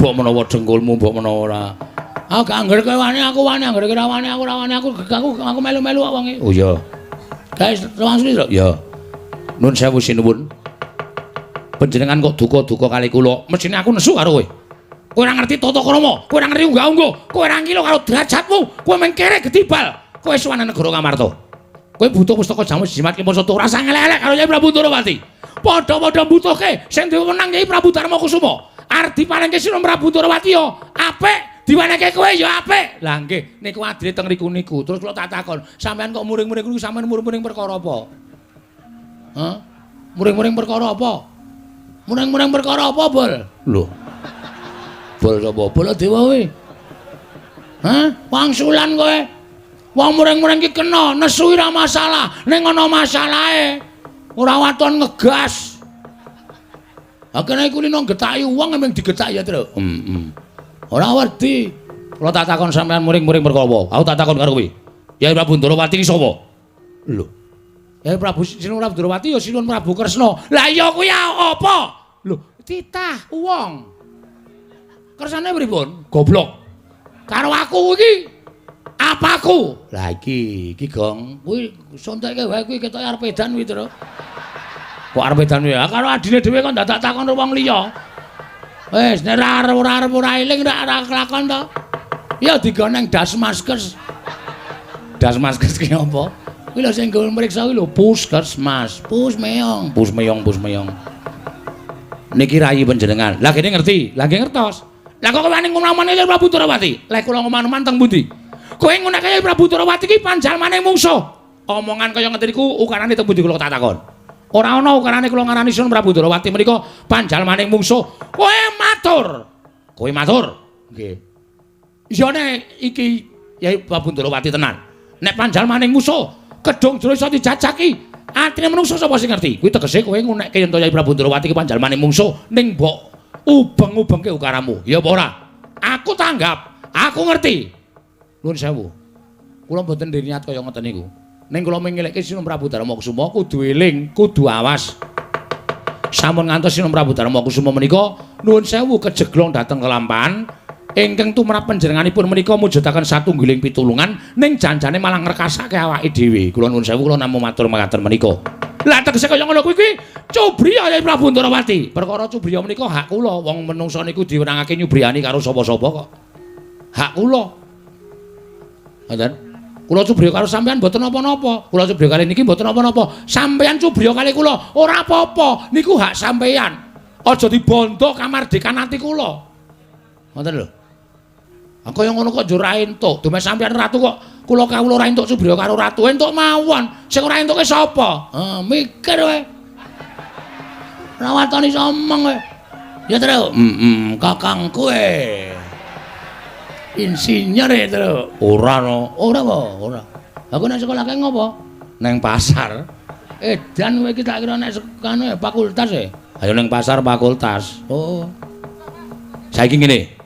Mbok menawa dengkulmu, mbok menawa ora. Aku gak angger kowe wani, aku wani, angger kowe ora wani, aku ora wani, aku melu-melu kok wonge. Oh iya. Guys, langsung lho. Ya. Nun sewu sinuwun. Panjenengan kok duka-duka kali kula. Mesthine aku nesu karo kowe. Kowe ora ngerti tata krama, kowe ora ngerti unggah-ungguh, kowe ora ngilo karo derajatmu, kowe mung kere gedibal. Kowe suwan negara Ngamarta. Kowe butuh pustaka jamus jimat kimpun satu ora usah ngelek-elek karo Kyai Prabu Ndorowati. Padha-padha mbutuhke sing duwe wenang Kyai Prabu Darma Kusuma. Arep diparingke Sinuwun Prabu Ndorowati ya apik. Diwenehke kowe ya apik. Lah nggih, niku adile teng riku niku. Terus kula tak takon, sampean kok muring-muring niku sampean muring-muring perkara apa? Hah? Muring-muring perkara apa? Muring-muring perkara apa, Bol? Lho. Bol sapa? Baladewa kowe. Hah? Wangsulan kowe. Wong muring-muring ki kena, nesu ora masalah, ning ana masalahe. Ora waton ngegas. Ha kene iku lino getaki wong emang digetaki ya, Tru. Heeh. Ora wedi. Kula tak takon sampean muring-muring perkara apa? Aku tak takon karo kowe. Kyai Prabu Ndorowati ki sapa? Lho. Kyai Prabu Sinuwun Prabu Ndorowati ya Sinuwun Prabu Kresna. Lah iya kuwi apa? Lho, Titah wong. Kersane pripun? Goblok. Karo aku iki apaku? Lah iki, iki Gong. Kuwi sontekke wae kuwi ketoke arep edan kuwi, Tru. Kok arep edan kuwi? Karo adine dhewe kok dadak takon wong liya. Wis nek ora arep ora eling ora kelakon to. Ya digoneng Dasmaskes. Dasmaskes ki apa? Kuwi lho sing nggo mriksa kuwi lho Puskesmas. Pus meong, pus meong, pus meong. Niki rayi panjenengan. Lah kene ngerti, lah nggih ngertos. Lah kok wani ngomong-omong Prabu Ndorowati? Lek kula ngomong-omong teng pundi? Kowe ngunake Prabu Ndorowati ki panjalmane mungsuh. Omongan kaya ngeten niku ukarane teng pundi kula tak takon. Ora ana ukarane kula ngarani Sun Prabu Ndorowati menika panjalmane mungsuh. Kowe matur. Kowe matur. Nggih. Isone iki Yai Prabu Ndorowati tenan. Nek panjalmane mungsuh, kedung jero iso dijajaki. Atine menungso sapa sing ngerti? Kuwi tegese kowe ngunekke yen to Yai Prabu Ndorowati ki panjalmane mungsuh ning mbok ubeng-ubengke ukaramu. Ya apa ora? Aku tanggap, aku ngerti. Nuwun sewu. Kula mboten niat kaya ngoten niku. Ning kula mengelekke Sinun Prabu Darma Kusuma kudu eling, kudu awas. Sampun ngantos Sinun Prabu Darma Kusuma menika nuwun sewu kejeglong dhateng kelampahan ingkang tumrap panjenenganipun menika mujudaken satunggiling pitulungan ning janjane malah ngrekasake awake dhewe. Kula nuwun sewu kula namung matur mekaten menika. Lah tegese kaya ngono kuwi kuwi cubriya Yai Prabu Ndorowati. Perkara cubriya menika hak kula. Wong menungsa niku diwenangake nyubriyani karo sapa-sapa kok. Hak kula. Ngoten. Kula cubriya karo sampean mboten napa-napa. Kula cubriya kali niki mboten napa-napa. Sampean cubriya kali kula ora apa-apa. Niku hak sampean. Aja dibondo kamardikan ati kula. Ngoten lho. Kaya ngono kok njur ra entuk. Dume sampean ratu kok kula kawula ora entuk cubriya karo ratu. Entuk mawon. Sing ora entuke sapa? Ha, mikir kowe. Ora waton iso omong kowe. Ya, Tru. Heeh, kakang kowe. Insinyur ya, Tru. Ora no. Ora apa? Ora. Aku nek sekolah kae ngopo? Neng pasar. Edan kowe iki tak kira nek kanu fakultas e. Ayo neng pasar fakultas. Oh. Saiki ngene.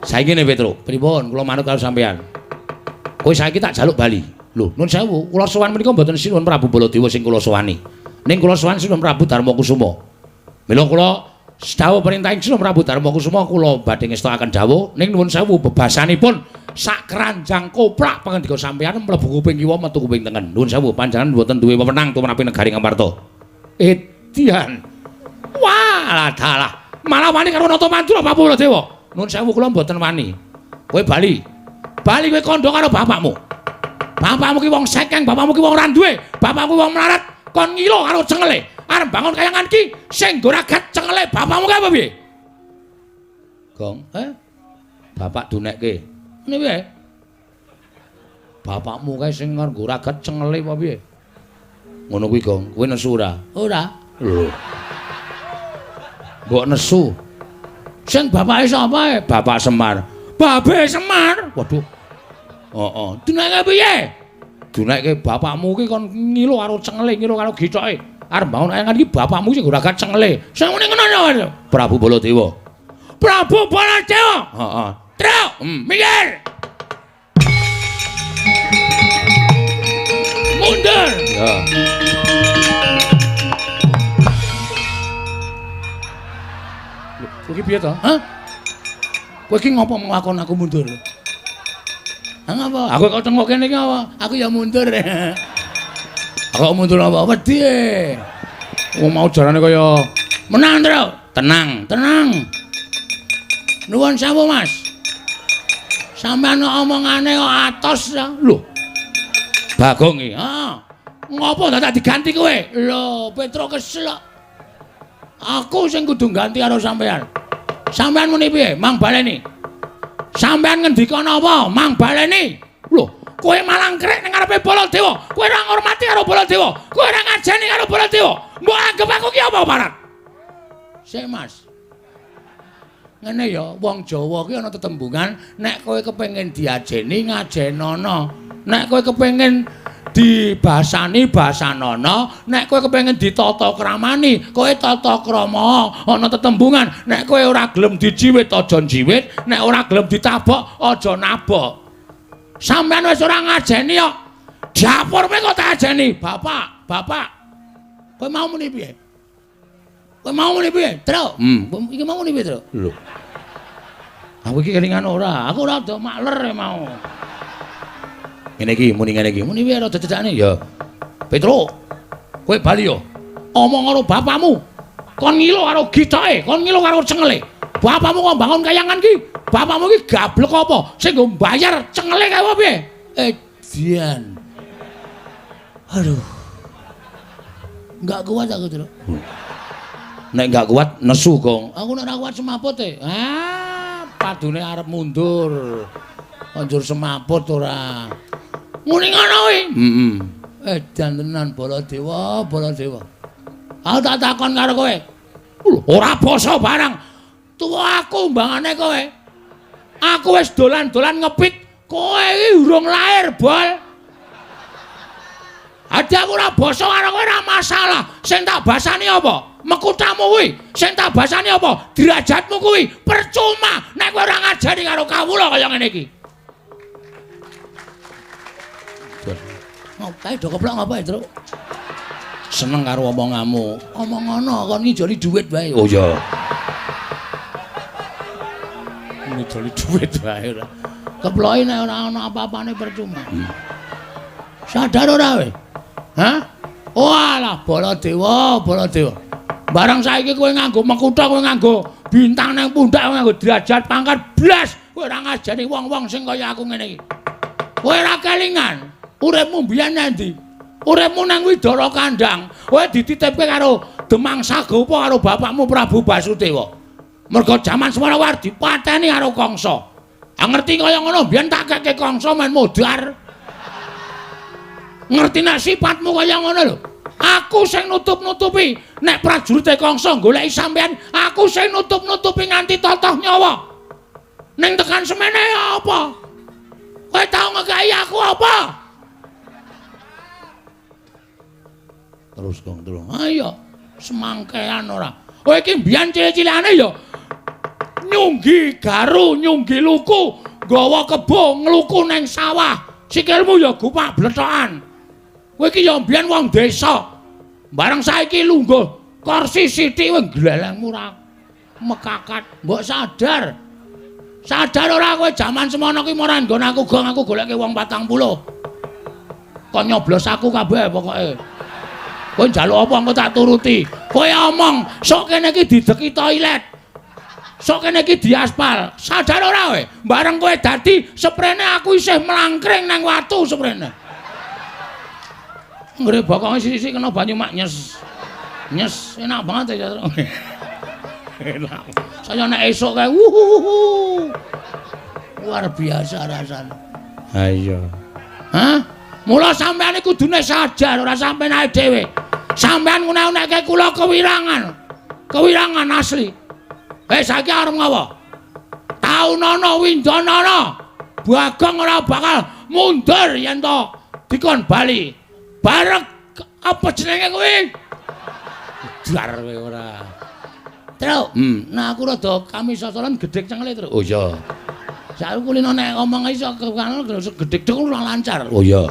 Saiki ngene, Petro. Pripun kula manut karo sampean? Kowe saiki tak jaluk bali. Lho, nun sewu, kula sowan menika mboten Sinuwun Prabu Baladewa sing kula sowani. Ning kula sowan Sinuwun Prabu Darma Kusuma. Mila kula dawuh perintahing Sinuwun Prabu Darma Kusuma kula badhe ngestokaken dawuh ning nuwun sewu bebasanipun sak keranjang koplak pangendika sampean mlebu kuping kiwa metu kuping tengen. Nuwun sewu panjenengan mboten duwe wewenang tumrap negari Ngamarta. Edian. Wah, dalah. Malah wani karo Nata Mandura Prabu Baladewa. Nuwun sewu kula mboten wani. Kowe bali. Bali kowe kandha karo bapakmu. Bapakmu ki wong sekeng, bapakmu ki wong ora duwe, bapakmu wong melarat, kon ngilo karo cengele. Arep bangun kayangan ki sing nggo ragat cengele bapakmu ki apa piye? Gong, eh? Bapak dunekke. Ngene piye? Bapakmu kae sing nggo ragat cengele apa piye? Ngono kuwi, Gong. Kowe nesu ora? Ora. Lho. Mbok nesu. Sing bapake sapa e? Bapak Semar. Babe Semar. Waduh. Heeh. Dunekke piye? Dunekke bapakmu ki kon ngilo karo cengele, ngilo karo githoke. Arep bangun kayangan iki bapakmu sing ragat cengele. Sing muni ngono Prabu Baladewa. Prabu Baladewa. Heeh. Truk, minggir. Mundur. Ya. Kowe iki piye to? Hah? Kowe iki ngopo nglakon aku mundur? Ha ngapa? Aku kok tengok kene iki apa? Aku ya mundur. Aku kok mundur apa? Wedi. Wong mau jarane kaya menang, Tru. Tenang, tenang. Nuwun sewu, Mas. Sampeyan omongane kok atos ta? Lho. Bagong iki. Heeh. Ngopo dadak diganti kowe? Lho, Petro kesel kok. Aku sing kudu ganti karo sampeyan. Sampeyan muni piye? Mang baleni. Sampeyan ngendika napa? Mang baleni. Lho, kowe malah ngrek ning ngarepe Baladewa. Kowe ora ngurmati karo Baladewa. Kowe ora ngajeni karo Baladewa. Mbok anggep aku ki apa, Parat? Sik, Mas. Ngene ya, wong Jawa ki ana tetembungan, nek kowe kepengin diajeni ngajenono. Nek kowe kepengin dibasani basanono, nek kowe kepengin ditata kramani, kowe tata krama. Ana tetembungan, nek kowe ora gelem dijiwit aja njiwit, nek ora gelem ditabok aja nabok. Sampeyan wis ora ngajeni kok. Dapur kowe kok tak ajeni? Bapak, bapak. Kowe mau muni piye? Kowe mau muni piye, Truk? Iki mau muni piye, Truk? Lho. Aku iki kelingan ora. Aku ora do makler mau. Ngene iki muni ngene iki. Muni piye rada cedhakne ya. Petruk, kowe bali yo. Omong karo bapakmu. Kon ngilo karo gitoke, kon ngilo karo cengele. Bapakmu kok bangun kayangan ki? Bapakmu ki gablek apa? Sing nggo mbayar cengele kae apa piye? Edian. Aduh. Enggak kuat aku, Truk. Nek enggak kuat nesu, Gong. Aku nek ora kuat semaput e. Ah, padune arep mundur. Anjur semaput ora. Muni ngono kuwi. Heeh. Edan tenan Baladewa, Baladewa. Aku tak takon karo kowe. Lho, ora basa barang. Tuwa aku mbangane kowe. Aku wis dolan-dolan ngepit, kowe iki urung lahir, Bol. Adi aku ora basa karo kowe ora masalah. Sing tak basani apa? Mekutamu kuwi. Sing tak basani apa? Derajatmu kuwi. Percuma nek kowe ora ngajari karo kawula kaya ngene iki. Ngopo do keplok ngapa, Truk? Seneng karo omonganmu. Omong ngono kon ngijoli dhuwit wae. Oh iya. Ngijoli dhuwit wae ora. Keploke nek ora ana apa-apane percuma. Sadar ora kowe? Hah? Walah Baladewa, Baladewa. Barang saiki kowe nganggo mekutha, kowe nganggo bintang nang pundak, kowe nganggo derajat pangkat blas, kowe ora ngajari wong-wong sing kaya aku ngene iki. Kowe ora kelingan. Uripmu mbiyen nang ndi? Uripmu nang Widara Kandang. Kowe dititipke karo Demang Sagopa karo bapakmu Prabu Basudewa. Mergo jaman semono kowe arep dipateni karo Kangsa. Ah ngerti kaya ngono mbiyen tak keke Kangsa men modar. Ngerti nek sifatmu kaya ngono lho. Aku sing nutup-nutupi nek prajurite Kangsa goleki sampean, aku sing nutup-nutupi nganti totoh nyawa. Ning tekan semene apa? Kowe tau ngekeki aku apa? Terus Gong terus. Ayo semangkean ora. Kowe iki mbiyen cilik-cilikane ya nyunggi garu, nyunggi luku, nggawa kebo ngluku nang sawah. Sikilmu ya gupak blethokan. Kowe iki ya mbiyen wong desa. Bareng saiki lungguh kursi sithik kowe glelengmu ora mekakat. Mbok sadar. Sadar ora kowe jaman semono ki ora nggon aku Gong, aku goleke wong 40. Kon nyoblos aku kabeh pokoke. Kowe njaluk apa engko tak turuti. Kowe omong sok kene iki dideki toilet. Sok kene iki diaspal. Sadar ora kowe? Bareng kowe dadi seprene aku isih mlangkring nang watu seprene. Nggre bokonge sisik kena banyu mak nyes. Nyes enak banget ya. Enak. Saya nek esuk kae wuhuhuhu. Luar biasa rasane. Ha iya. Hah? Mula sampean iki kudune sadar ora sampean ae dhewe. Sampean ngene-ngene kula kewirangan. Kewirangan asli. Saiki arep ngapa? Taunana windanana. Bagong ora bakal mundur yen to dikon bali. Bareng apa jenenge kuwi? Jar kowe ora. Truk. Nah aku rada kamisasaran gedhek cengele, Truk. Oh iya. Saiki kulino nek ngomong iso gedhek dek ora lancar. Oh iya.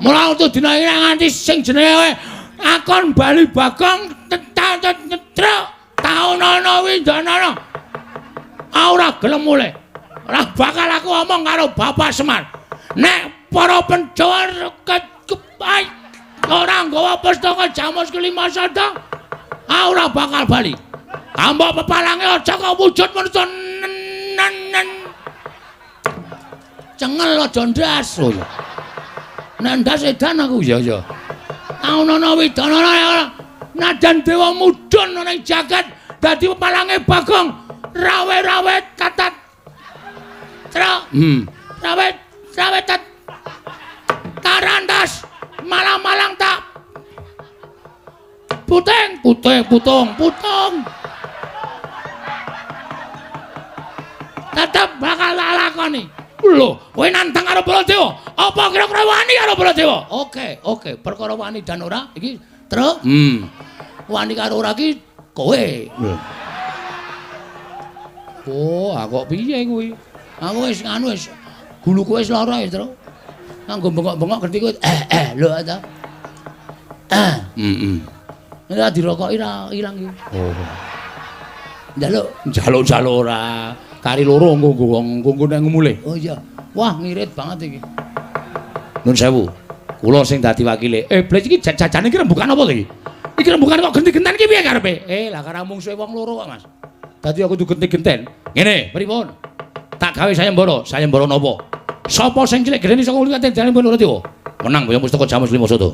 Mula untuk dina iki nganti sing jenenge akon bali Bagong truk taunana windanana. Ora gelem mulih. Ora bakal aku omong karo Bapak Semar. Nek para Pandhawa ora nggawa pustaka Jamus kelima sada, ora bakal bali. Ambok pepalange aja kok wujud manungsa nen. Cengel aja ndas. Oh iya. Nek ndas edan aku. Iya iya. Taunana widanana ora nadan dewa mudhun ana ing jagat dadi pepalange Bagong rawe-rawe tatat. Truk. Rawe rawe tat. Tarantas malang-malang tak puting puting putung putung. Tetep bakal tak lakoni. Lho, kowe nantang karo Baladewa. Apa kira-kira wani karo Baladewa? Oke, oke, perkara wani dan ora iki, Truk. Wani karo ora iki kowe. Oh, kok piye kuwi? Aku wis nganu wis guluku wis lara ya, Truk. Nganggo bengok-bengok ngerti kowe. Lho ta. Ora dirokoki ra ilang iki. Oh. Njaluk, njaluk-njaluk ora. Kari loro engko nggo wong engko nek ngumule. Oh iya. Wah, ngirit banget iki. Nun sewu. Kula sing dadi wakile. Blis iki jajane iki rembukan apa to iki? Iki rembukan kok genti-genten iki piye karepe? Lah karo mungsuhe wong loro kok, Mas. Dadi aku kudu genti-genten. Ngene, pripun? Tak gawe sayembara, sayembara napa? Sapa sing cilik gedene iso ngulung kadidane Baladewa? Menang boyong pustaka Jamus Lima Sada.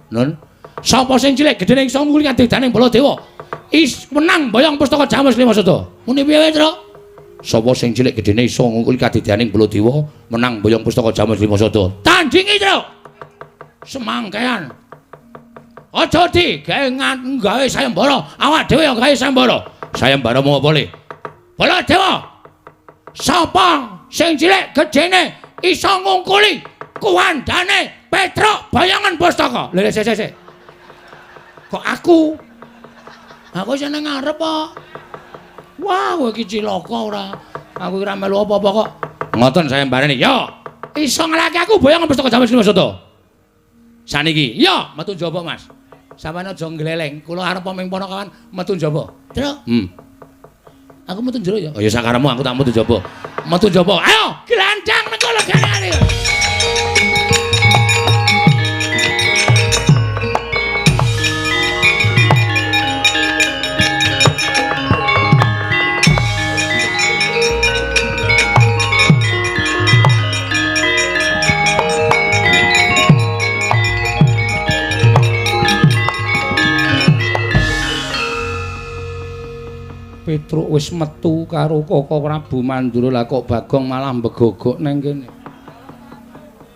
Nun. Sapa sing cilik gedene iso ngulung kadidane Baladewa? Is menang boyong pustaka Jamus Lima Sada. Muni piye, Truk? Sapa sing cilik gedene iso ngungkuli kadidaning Baladewa menang boyong pustaka Jamus Lima Sada. Tandingi, Truk. Semangkean. Aja di gawe gawe sayembara, awak dhewe ya gawe sayembara. Sayembara mau apa le? Baladewa. Sapa sing cilik gedene iso ngungkuli kuwandane Petruk boyongan pustaka? Lha sik sik sik. Kok aku? Aku seneng ngarep kok. Wah, kowe iki cilaka ora. Aku ora melu apa-apa kok. Ngoten sayembarane. Yo, iso ngalahke aku boyongan pustaka Jamus Lima Sada. Saniki, yo metu njaba, Mas. Sampeyan aja ngleleng. Kula arep ming Ponokawan metu njaba. Truk. Aku metu njero ya. Oh ya sakarepmu aku tak metu njaba. Metu njaba. Ayo, gelandang mengko legane. Petruk wis metu karo Koko Prabu Mandura, lah kok Bagong malah mbegogok nang kene.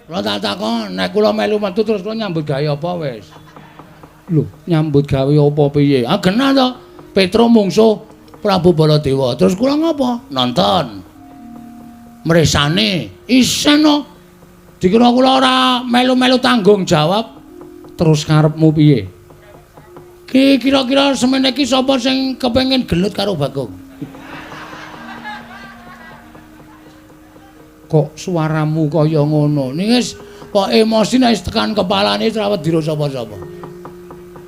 Kula tak takon, nek kula melu metu terus kula nyambut gawe apa wis? Lho, nyambut gawe apa piye? Ah genah to. Petruk mungsuh Prabu Baladewa. Terus kula ngopo? Nonton. Mresane isen no. Dikira kula ora melu-melu tanggung jawab. Terus karepmu piye? Ki kira-kira semene iki sapa sing kepengin gelut karo Bagong? Kok suaramu kaya ngono? Ning wis kok emosi nek wis tekan kepalane ora wedi sapa-sapa.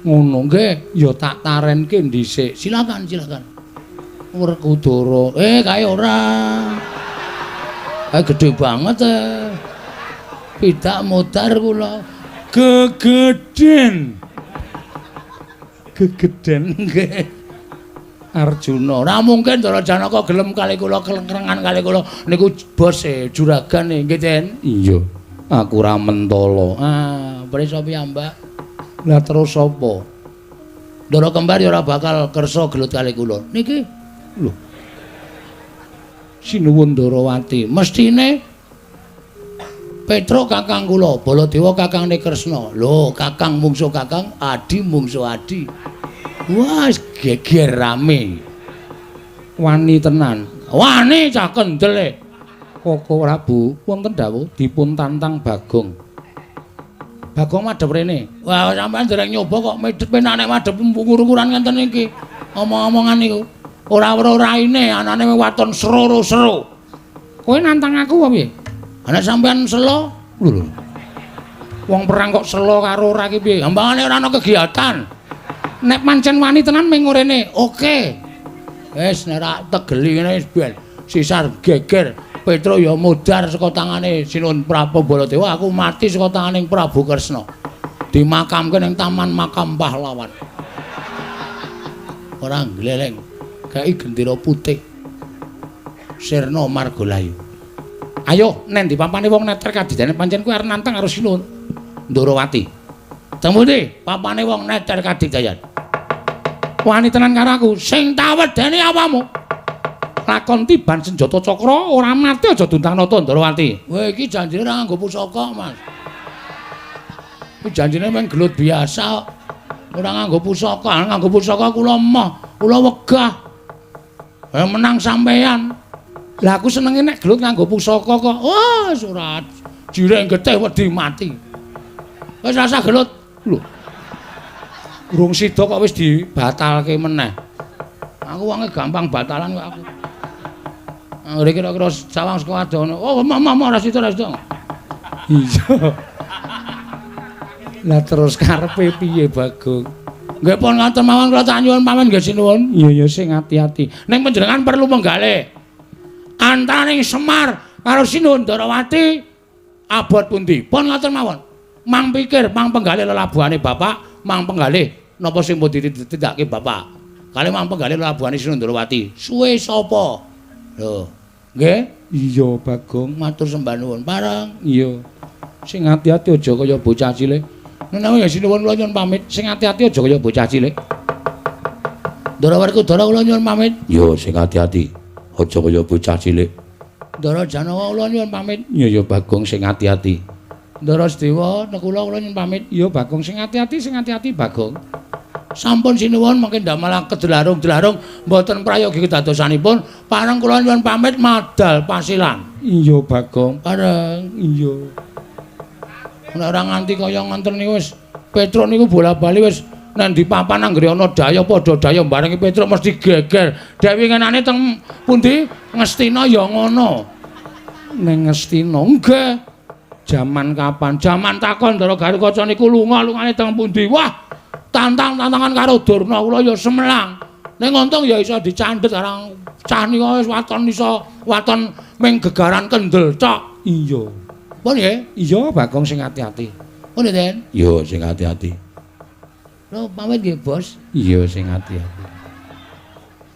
Ngono nggih, ya tak tarenke dhisik. Silakan, silakan. Werkudara. Kae ora. Kae gedhe banget e. Pidak modar kula. Gegeden. Gegeden nggih. Arjuna. Ora mungkin Ndara Janaka gelem kali kula kelengkrengan kali kula niku bos e juragane nggih, Den. Iya. Aku ora mentala. Ah, prisa piyambak. Lah terus sapa? Ndara kembar ya ora bakal kersa gelut kali kula. Niki lho. Sinuwun Ndarawati, mestine Petruk kakang kula, Baladewa kakangne Kresna. Lho, kakang mungsuh kakang, adi mungsuh adi. Wah, geger rame. Wani tenan. Wani cah kendel e. Koko Prabu wonten dawuh dipun tantang Bagong. Bagong madhep rene. Wah, sampean dereng nyoba kok medhep penak nek madhep ngukur-ukuran ngenten iki. Omong-omongan niku. Ora weruh raine, anane waton sero-sero. Kowe nantang aku apa piye? Ana sampean selo? Lho. Wong perang kok selo karo ora ki piye? Gampangane ora ana kegiatan. Nek pancen wani tenan ming rene. Oke. Wis nek ra tegeli ngene wis ben sisar geger. Petruk ya modar saka tangane Sinuwun Prabu Baladewa, aku mati saka tangane Prabu Kresna. Dimakamke ning Taman Makam Pahlawan. Ora ngleleng. Kei gendera putih. Sirna Margalayu. Ayo nek ndi papane wong neter kadidane pancen kuwi arep nantang karo Sinuwun Ndarawati. Teng pundi papane wong neter kadidayan? Wani tenan karo aku, sing tak wedeni awamu. Lakon tiban senjata cakra ora mati aja duntanata Ndarawati. Kowe iki janjine ora nganggo pusaka, Mas. Iki janjine mung gelut biasa. Ora nganggo pusaka, nganggo pusaka kula emoh, kula wegah. Menang sampean. Lah aku senenge nek gelut nganggo pusaka kok. Wah, ora jireng getih wedi mati. Wis rasa gelut. Lho. Urung sida kok wis dibatalke meneh. Aku wonge gampang batalan kok aku. Anggere kira-kira sawang saka adoh. Oh, mama ora sida, ora sida. Iya. Lah terus karepe piye, Bagong? Nggih pun ngaten mawon kula tak nyuwun pamit nggih sinuwun. Iya ya sing ati-ati. Ning panjenengan perlu menggalih. Antaraning Semar karo Sinuwun Ndarawati abot pundi? Pun ngaten mawon. Mang pikir, mang penggalih lelabuhane bapak, mang penggalih napa sing pun ditindakake bapak. Kali mang penggalih lelabuhane Sinuwun Ndarawati. Suwe sapa? Lho, nggih? Iya, Bagong, matur sembah nuwun. Pareng. Iya. Sing ati-ati aja kaya bocah cilik. Menawi ya sinuwun kula nyuwun pamit. Sing ati-ati aja kaya bocah cilik. Ndara Werkudara kula nyuwun pamit. Iya, sing ati-ati aja kaya bocah cilik. Ndara Janawa kula nyuwun pamit. Iya ya Bagong sing ati-ati. Ndara Sedewa nekula kula nyuwun pamit. Iya Bagong sing ati-ati, sing ati-ati Bagong. Sampun sinuwun mangke ndamel kedelarung-delarung mboten prayogi kedadosanipun. Pareng kula nyuwun pamit madal pasilan. Iya Bagong, pareng. Iya. Nek ora nganti kaya ngoten niku wis Petruk niku bola-bali wis nang ndi papan anggere ana daya padha daya barengi Petruk mesti geger. Dewi ngenane teng pundi Ngastina ya ngono. Ning Ngastina nggih. Jaman kapan? Jaman takon Ndara Garukaca niku lunga-lungane teng pundi? Wah, tantang-tantangan karo Durna kula ya semelang. Ning untung ya iso dicandhet karang cah nika wis waton iso waton ming gegaran kendel tok. Iya. Pun nggih? Iya, Bagong sing ati-ati. Pun nggih, Den? Iya, sing ati-ati. Lho, pamit nggih, Bos. Iya, sing ati-ati.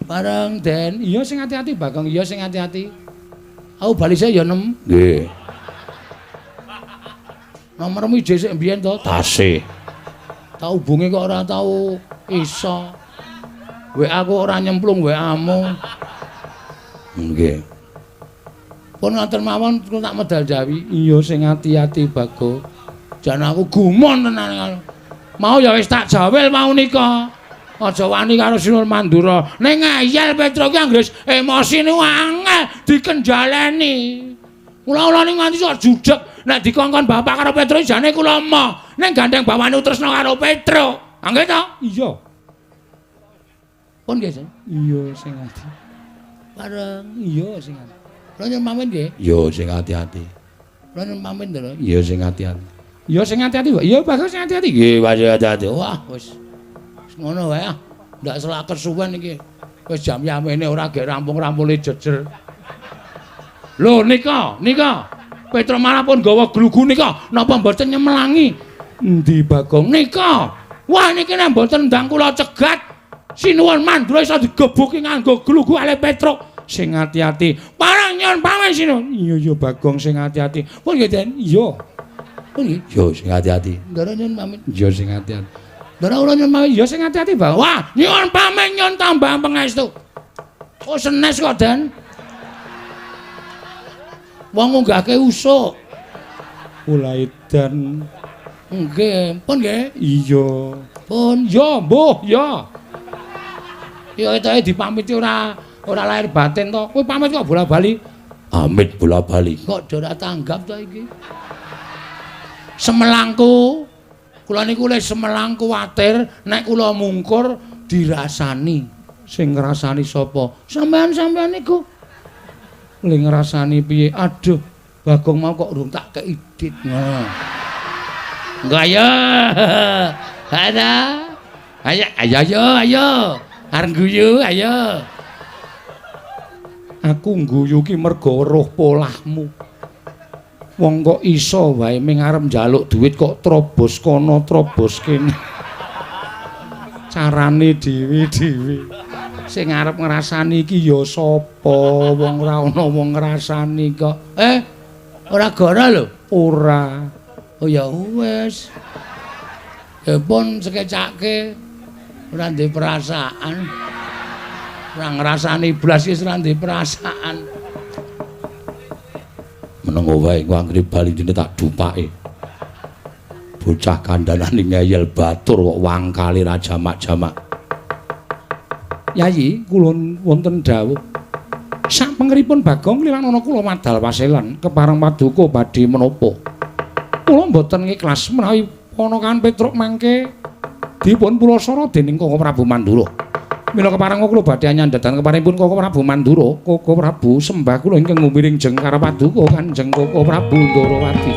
Bareng, Den. Iya, sing ati-ati, Bagong. Iya, sing ati-ati. Aku bali sik ya, Nem. Nggih. Nomormu ije sik mbiyen to? Tasih. Tak hubungi kok ora tau iso. WA aku ora nyemplung WA-mu. Nggih. Pun ngoten mawon kula tak medal jawi. Iya sing ati-ati Bagong. Jan aku gumun tenan. Mau ya wis tak jawel mau nika. Aja wani karo Sinuwun Mandura. Ning ngeyel Petruk ki anggere emosi niku angel dikenjaleni. Kula-kula niku nganti sok judeg nek dikongkon bapak karo Petruk jane kula emoh. Ning gandeng bawane tresna karo Petruk. Nggih to? Iya. Pun nggih, Sen. Iya sing ati. Bareng. Iya sing ati. Kula nyuwun pamit nggih. Iya sing ati-ati. Kula nyuwun pamit lho. Iya sing ati-ati. Iya sing ati-ati, Pak. Iya Bagong sing ati-ati. Nggih, ati-ati. Wah, wis. Wis ngono wae ah. Ndak selak kesuwen iki. Wis jam yamene ora gek rampung-rampune jejer. Lho nika, nika. Petruk malah pun gawa glugu nika. Napa mboten nyemelangi? Endi Bagong? Nika. Wah niki nek mboten ndang kula cegat, Sinuwun Mandura iso digebuki nganggo glugu ale Petruk. Sing ati-ati. Parang nyuwun pamit Sinuwun. Iya ya Bagong sing ati-ati. Pun nggih, Den. Iya. Pun nggih. Iya sing ati-ati. Ndara nyuwun pamit. Iya sing ati-ati. Ndara kula nyuwun pamit. Iya sing ati-ati, Bang. Wah, nyuwun pamit nyuwun tambah pangestu. Oh senes kok, Den. Wong ngunggahke usuk. Ula edan. Nggih, pun nggih. Iya. Pun ya, mbuh, ya. Ya ketoke dipamiti ora lahir batin to. Kowe pamit kok bola-bali? Amit bola-bali. Kok ora tanggap to iki? Semelangku. Kula niku le semelang kuwatir nek kula mungkur dirasani. Sing ngrasani sapa? Sampeyan-sampeyan niku. Le ngrasani piye? Aduh, Bagong mau kok urung tak kei dit. Ngono. Engko ayo. Ada. Ayo ayo ayo ayo. Arep guyu ayo. Aku ngguyu ki mergo weruh polahmu. Wong kok iso wae ming arep njaluk duit kok trobos kono trobos kene. Carane dhewe-dhewe. Sing arep ngrasani iki ya sapa? Wong ora ana wong ngrasani kok. Ora goro lho. Ora. Oh ya wis. Ya pun sekecake ora ndek perasaan. Ora ngrasani blas iki ora ndek perasaan. Menengo wae engko anggere bali dene tak dupake. Bocah kandhanane ngeyel batur kok wangkale ra jamak-jamak. Yayi, kula wonten dawuh. Sapengeripun Bagong lilanana kula madal paselan kepareng paduka badhe menapa. Kula mboten ngikhlas menawi Ponokan Petruk mangke dipun pulasara dening Koko Prabu Mandura. Mila kepareng kula badhe nyandhatan keparengipun Koko Prabu Mandura, Koko Prabu sembah kula ingkang ngumiring jeng karo paduka Kanjeng Koko Prabu Ndarawati.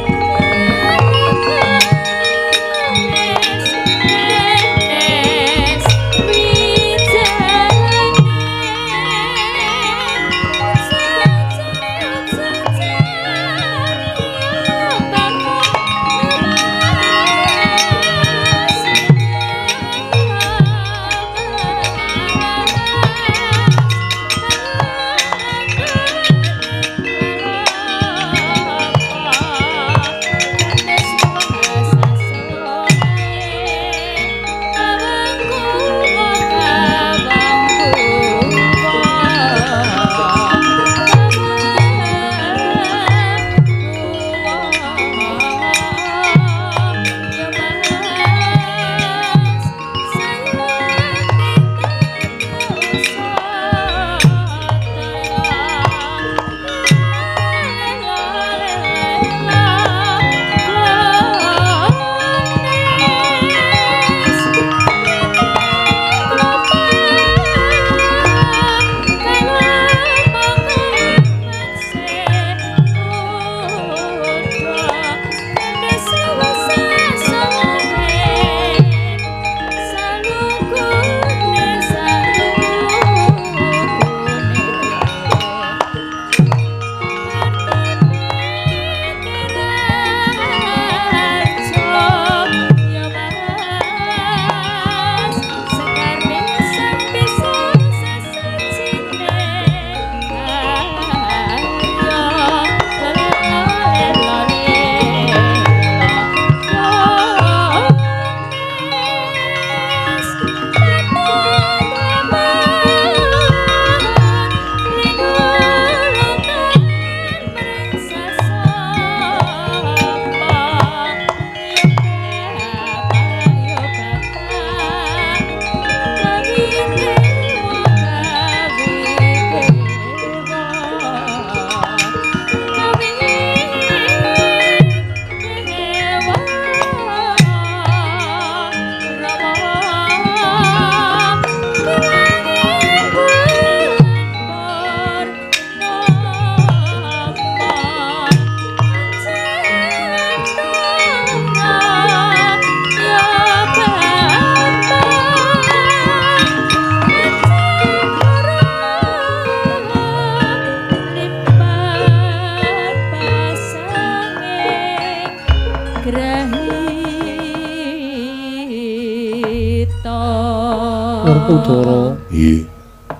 Werkudara. Iya.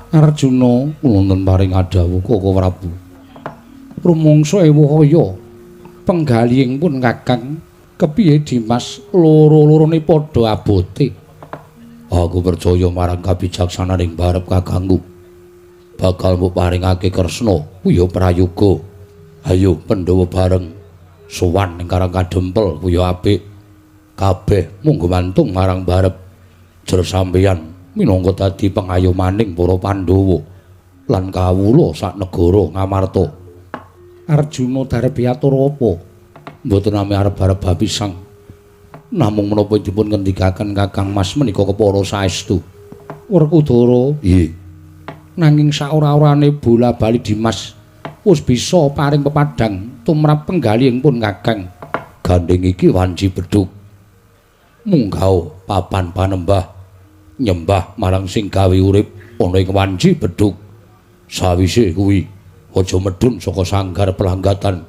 Arjuna wonten paring adhawuh Koko Prabu. Rumangsa ewuh kaya penggalihing pun Kakang kepiye Dimas loro-lorone padha abote. Aku percaya marang kabijaksananing barep kakangku. Bakal mbok paringake Kresna kuya prayoga. Ayo Pandhawa bareng sowan ing Karang Kadempel kuya apik. Kabeh munggo mantung marang barep. Jer sampeyan minangka dadi pengayomaning para Pandhawa lan kawula sak negara Ngamarta. Arjuna darep atur apa? Mboten nami arep-arep bapisang. Namung menapa dipun ngendikaken Kakang Mas menika kepara saestu. Werkudara, nggih. Nanging saora-orane bola-bali Dimas wis bisa paring pepadhang tumrap penggalihing pun Kakang. Gandeng iki wanci bedhug. Munggah papan panembah nyembah marang sing gawe urip ana ing wanci bedhug. Sawise kuwi aja medhun saka sanggar pelanggatan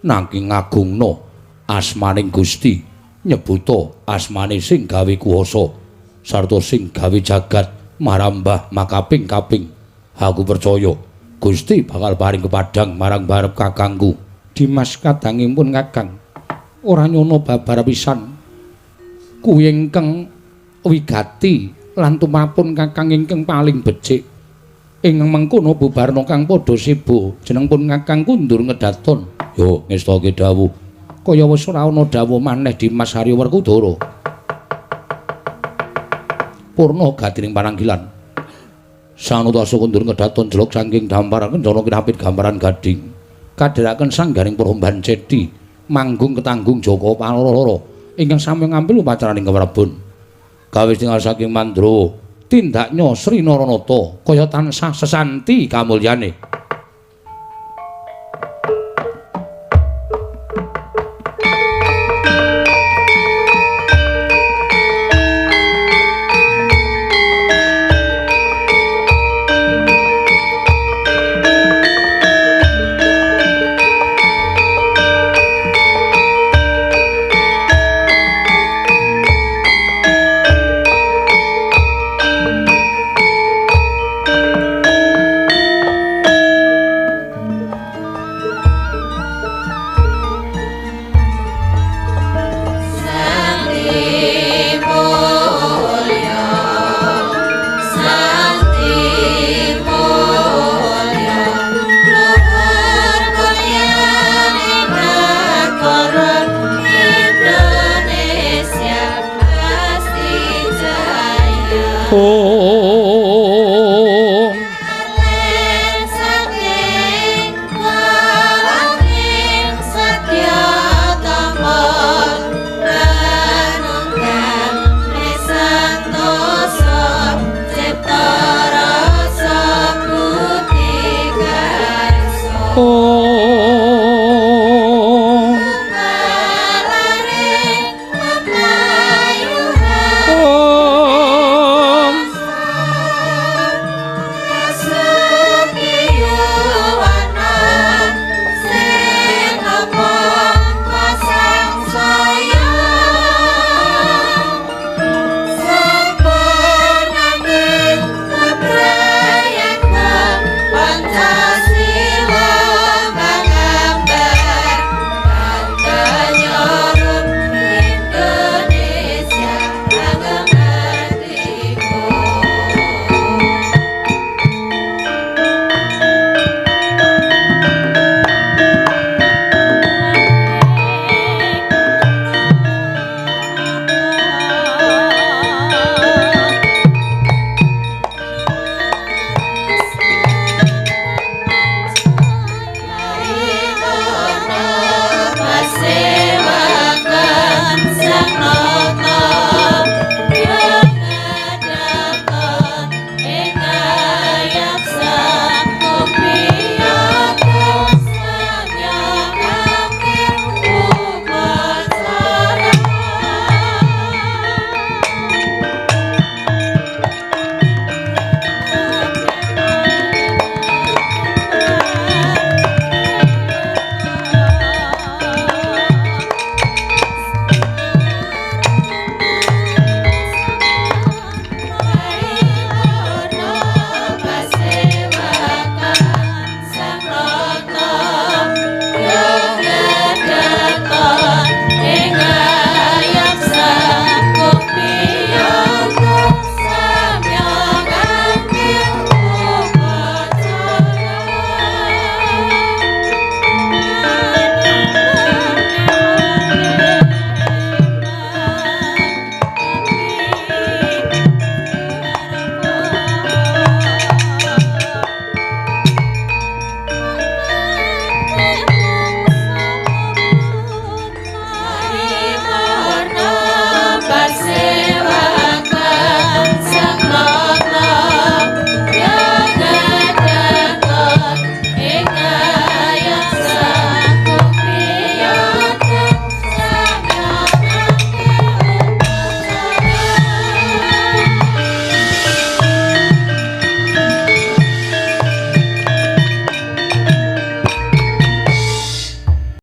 nanging ngagungna asmaning Gusti, nyebuta asmane sing gawe kuwasa sarta sing gawe jagat marambah makaping-kaping. Aku percaya Gusti bakal paring kepadhang marang barep kakangku. Dimas kadangipun Kakang ora nyono babar pisan. Kuwi ingkang wigati lan tumrapun Kakang ingkang paling becik. Ing mengkono bubarna kang padha seba jeneng pun Kakang kundur ngedaton. Yo ngestake dawuh. Kaya wis ora ana dawuh maneh Dimas Haryo Werkudara. Purna gatining pananggilan. Sanutasa kundur ngedaton jelok saking damparan kencana kinapit gambaran gading. Kadheraken sanggaring Promban Ceti manggung ketanggung Jaka Paloro ingkang sami ngambil upacaraning keprabon. Kawis tinggal saking Mandra tindaknya Sri Naranata kaya tansah sesanti kamulyane. Oh.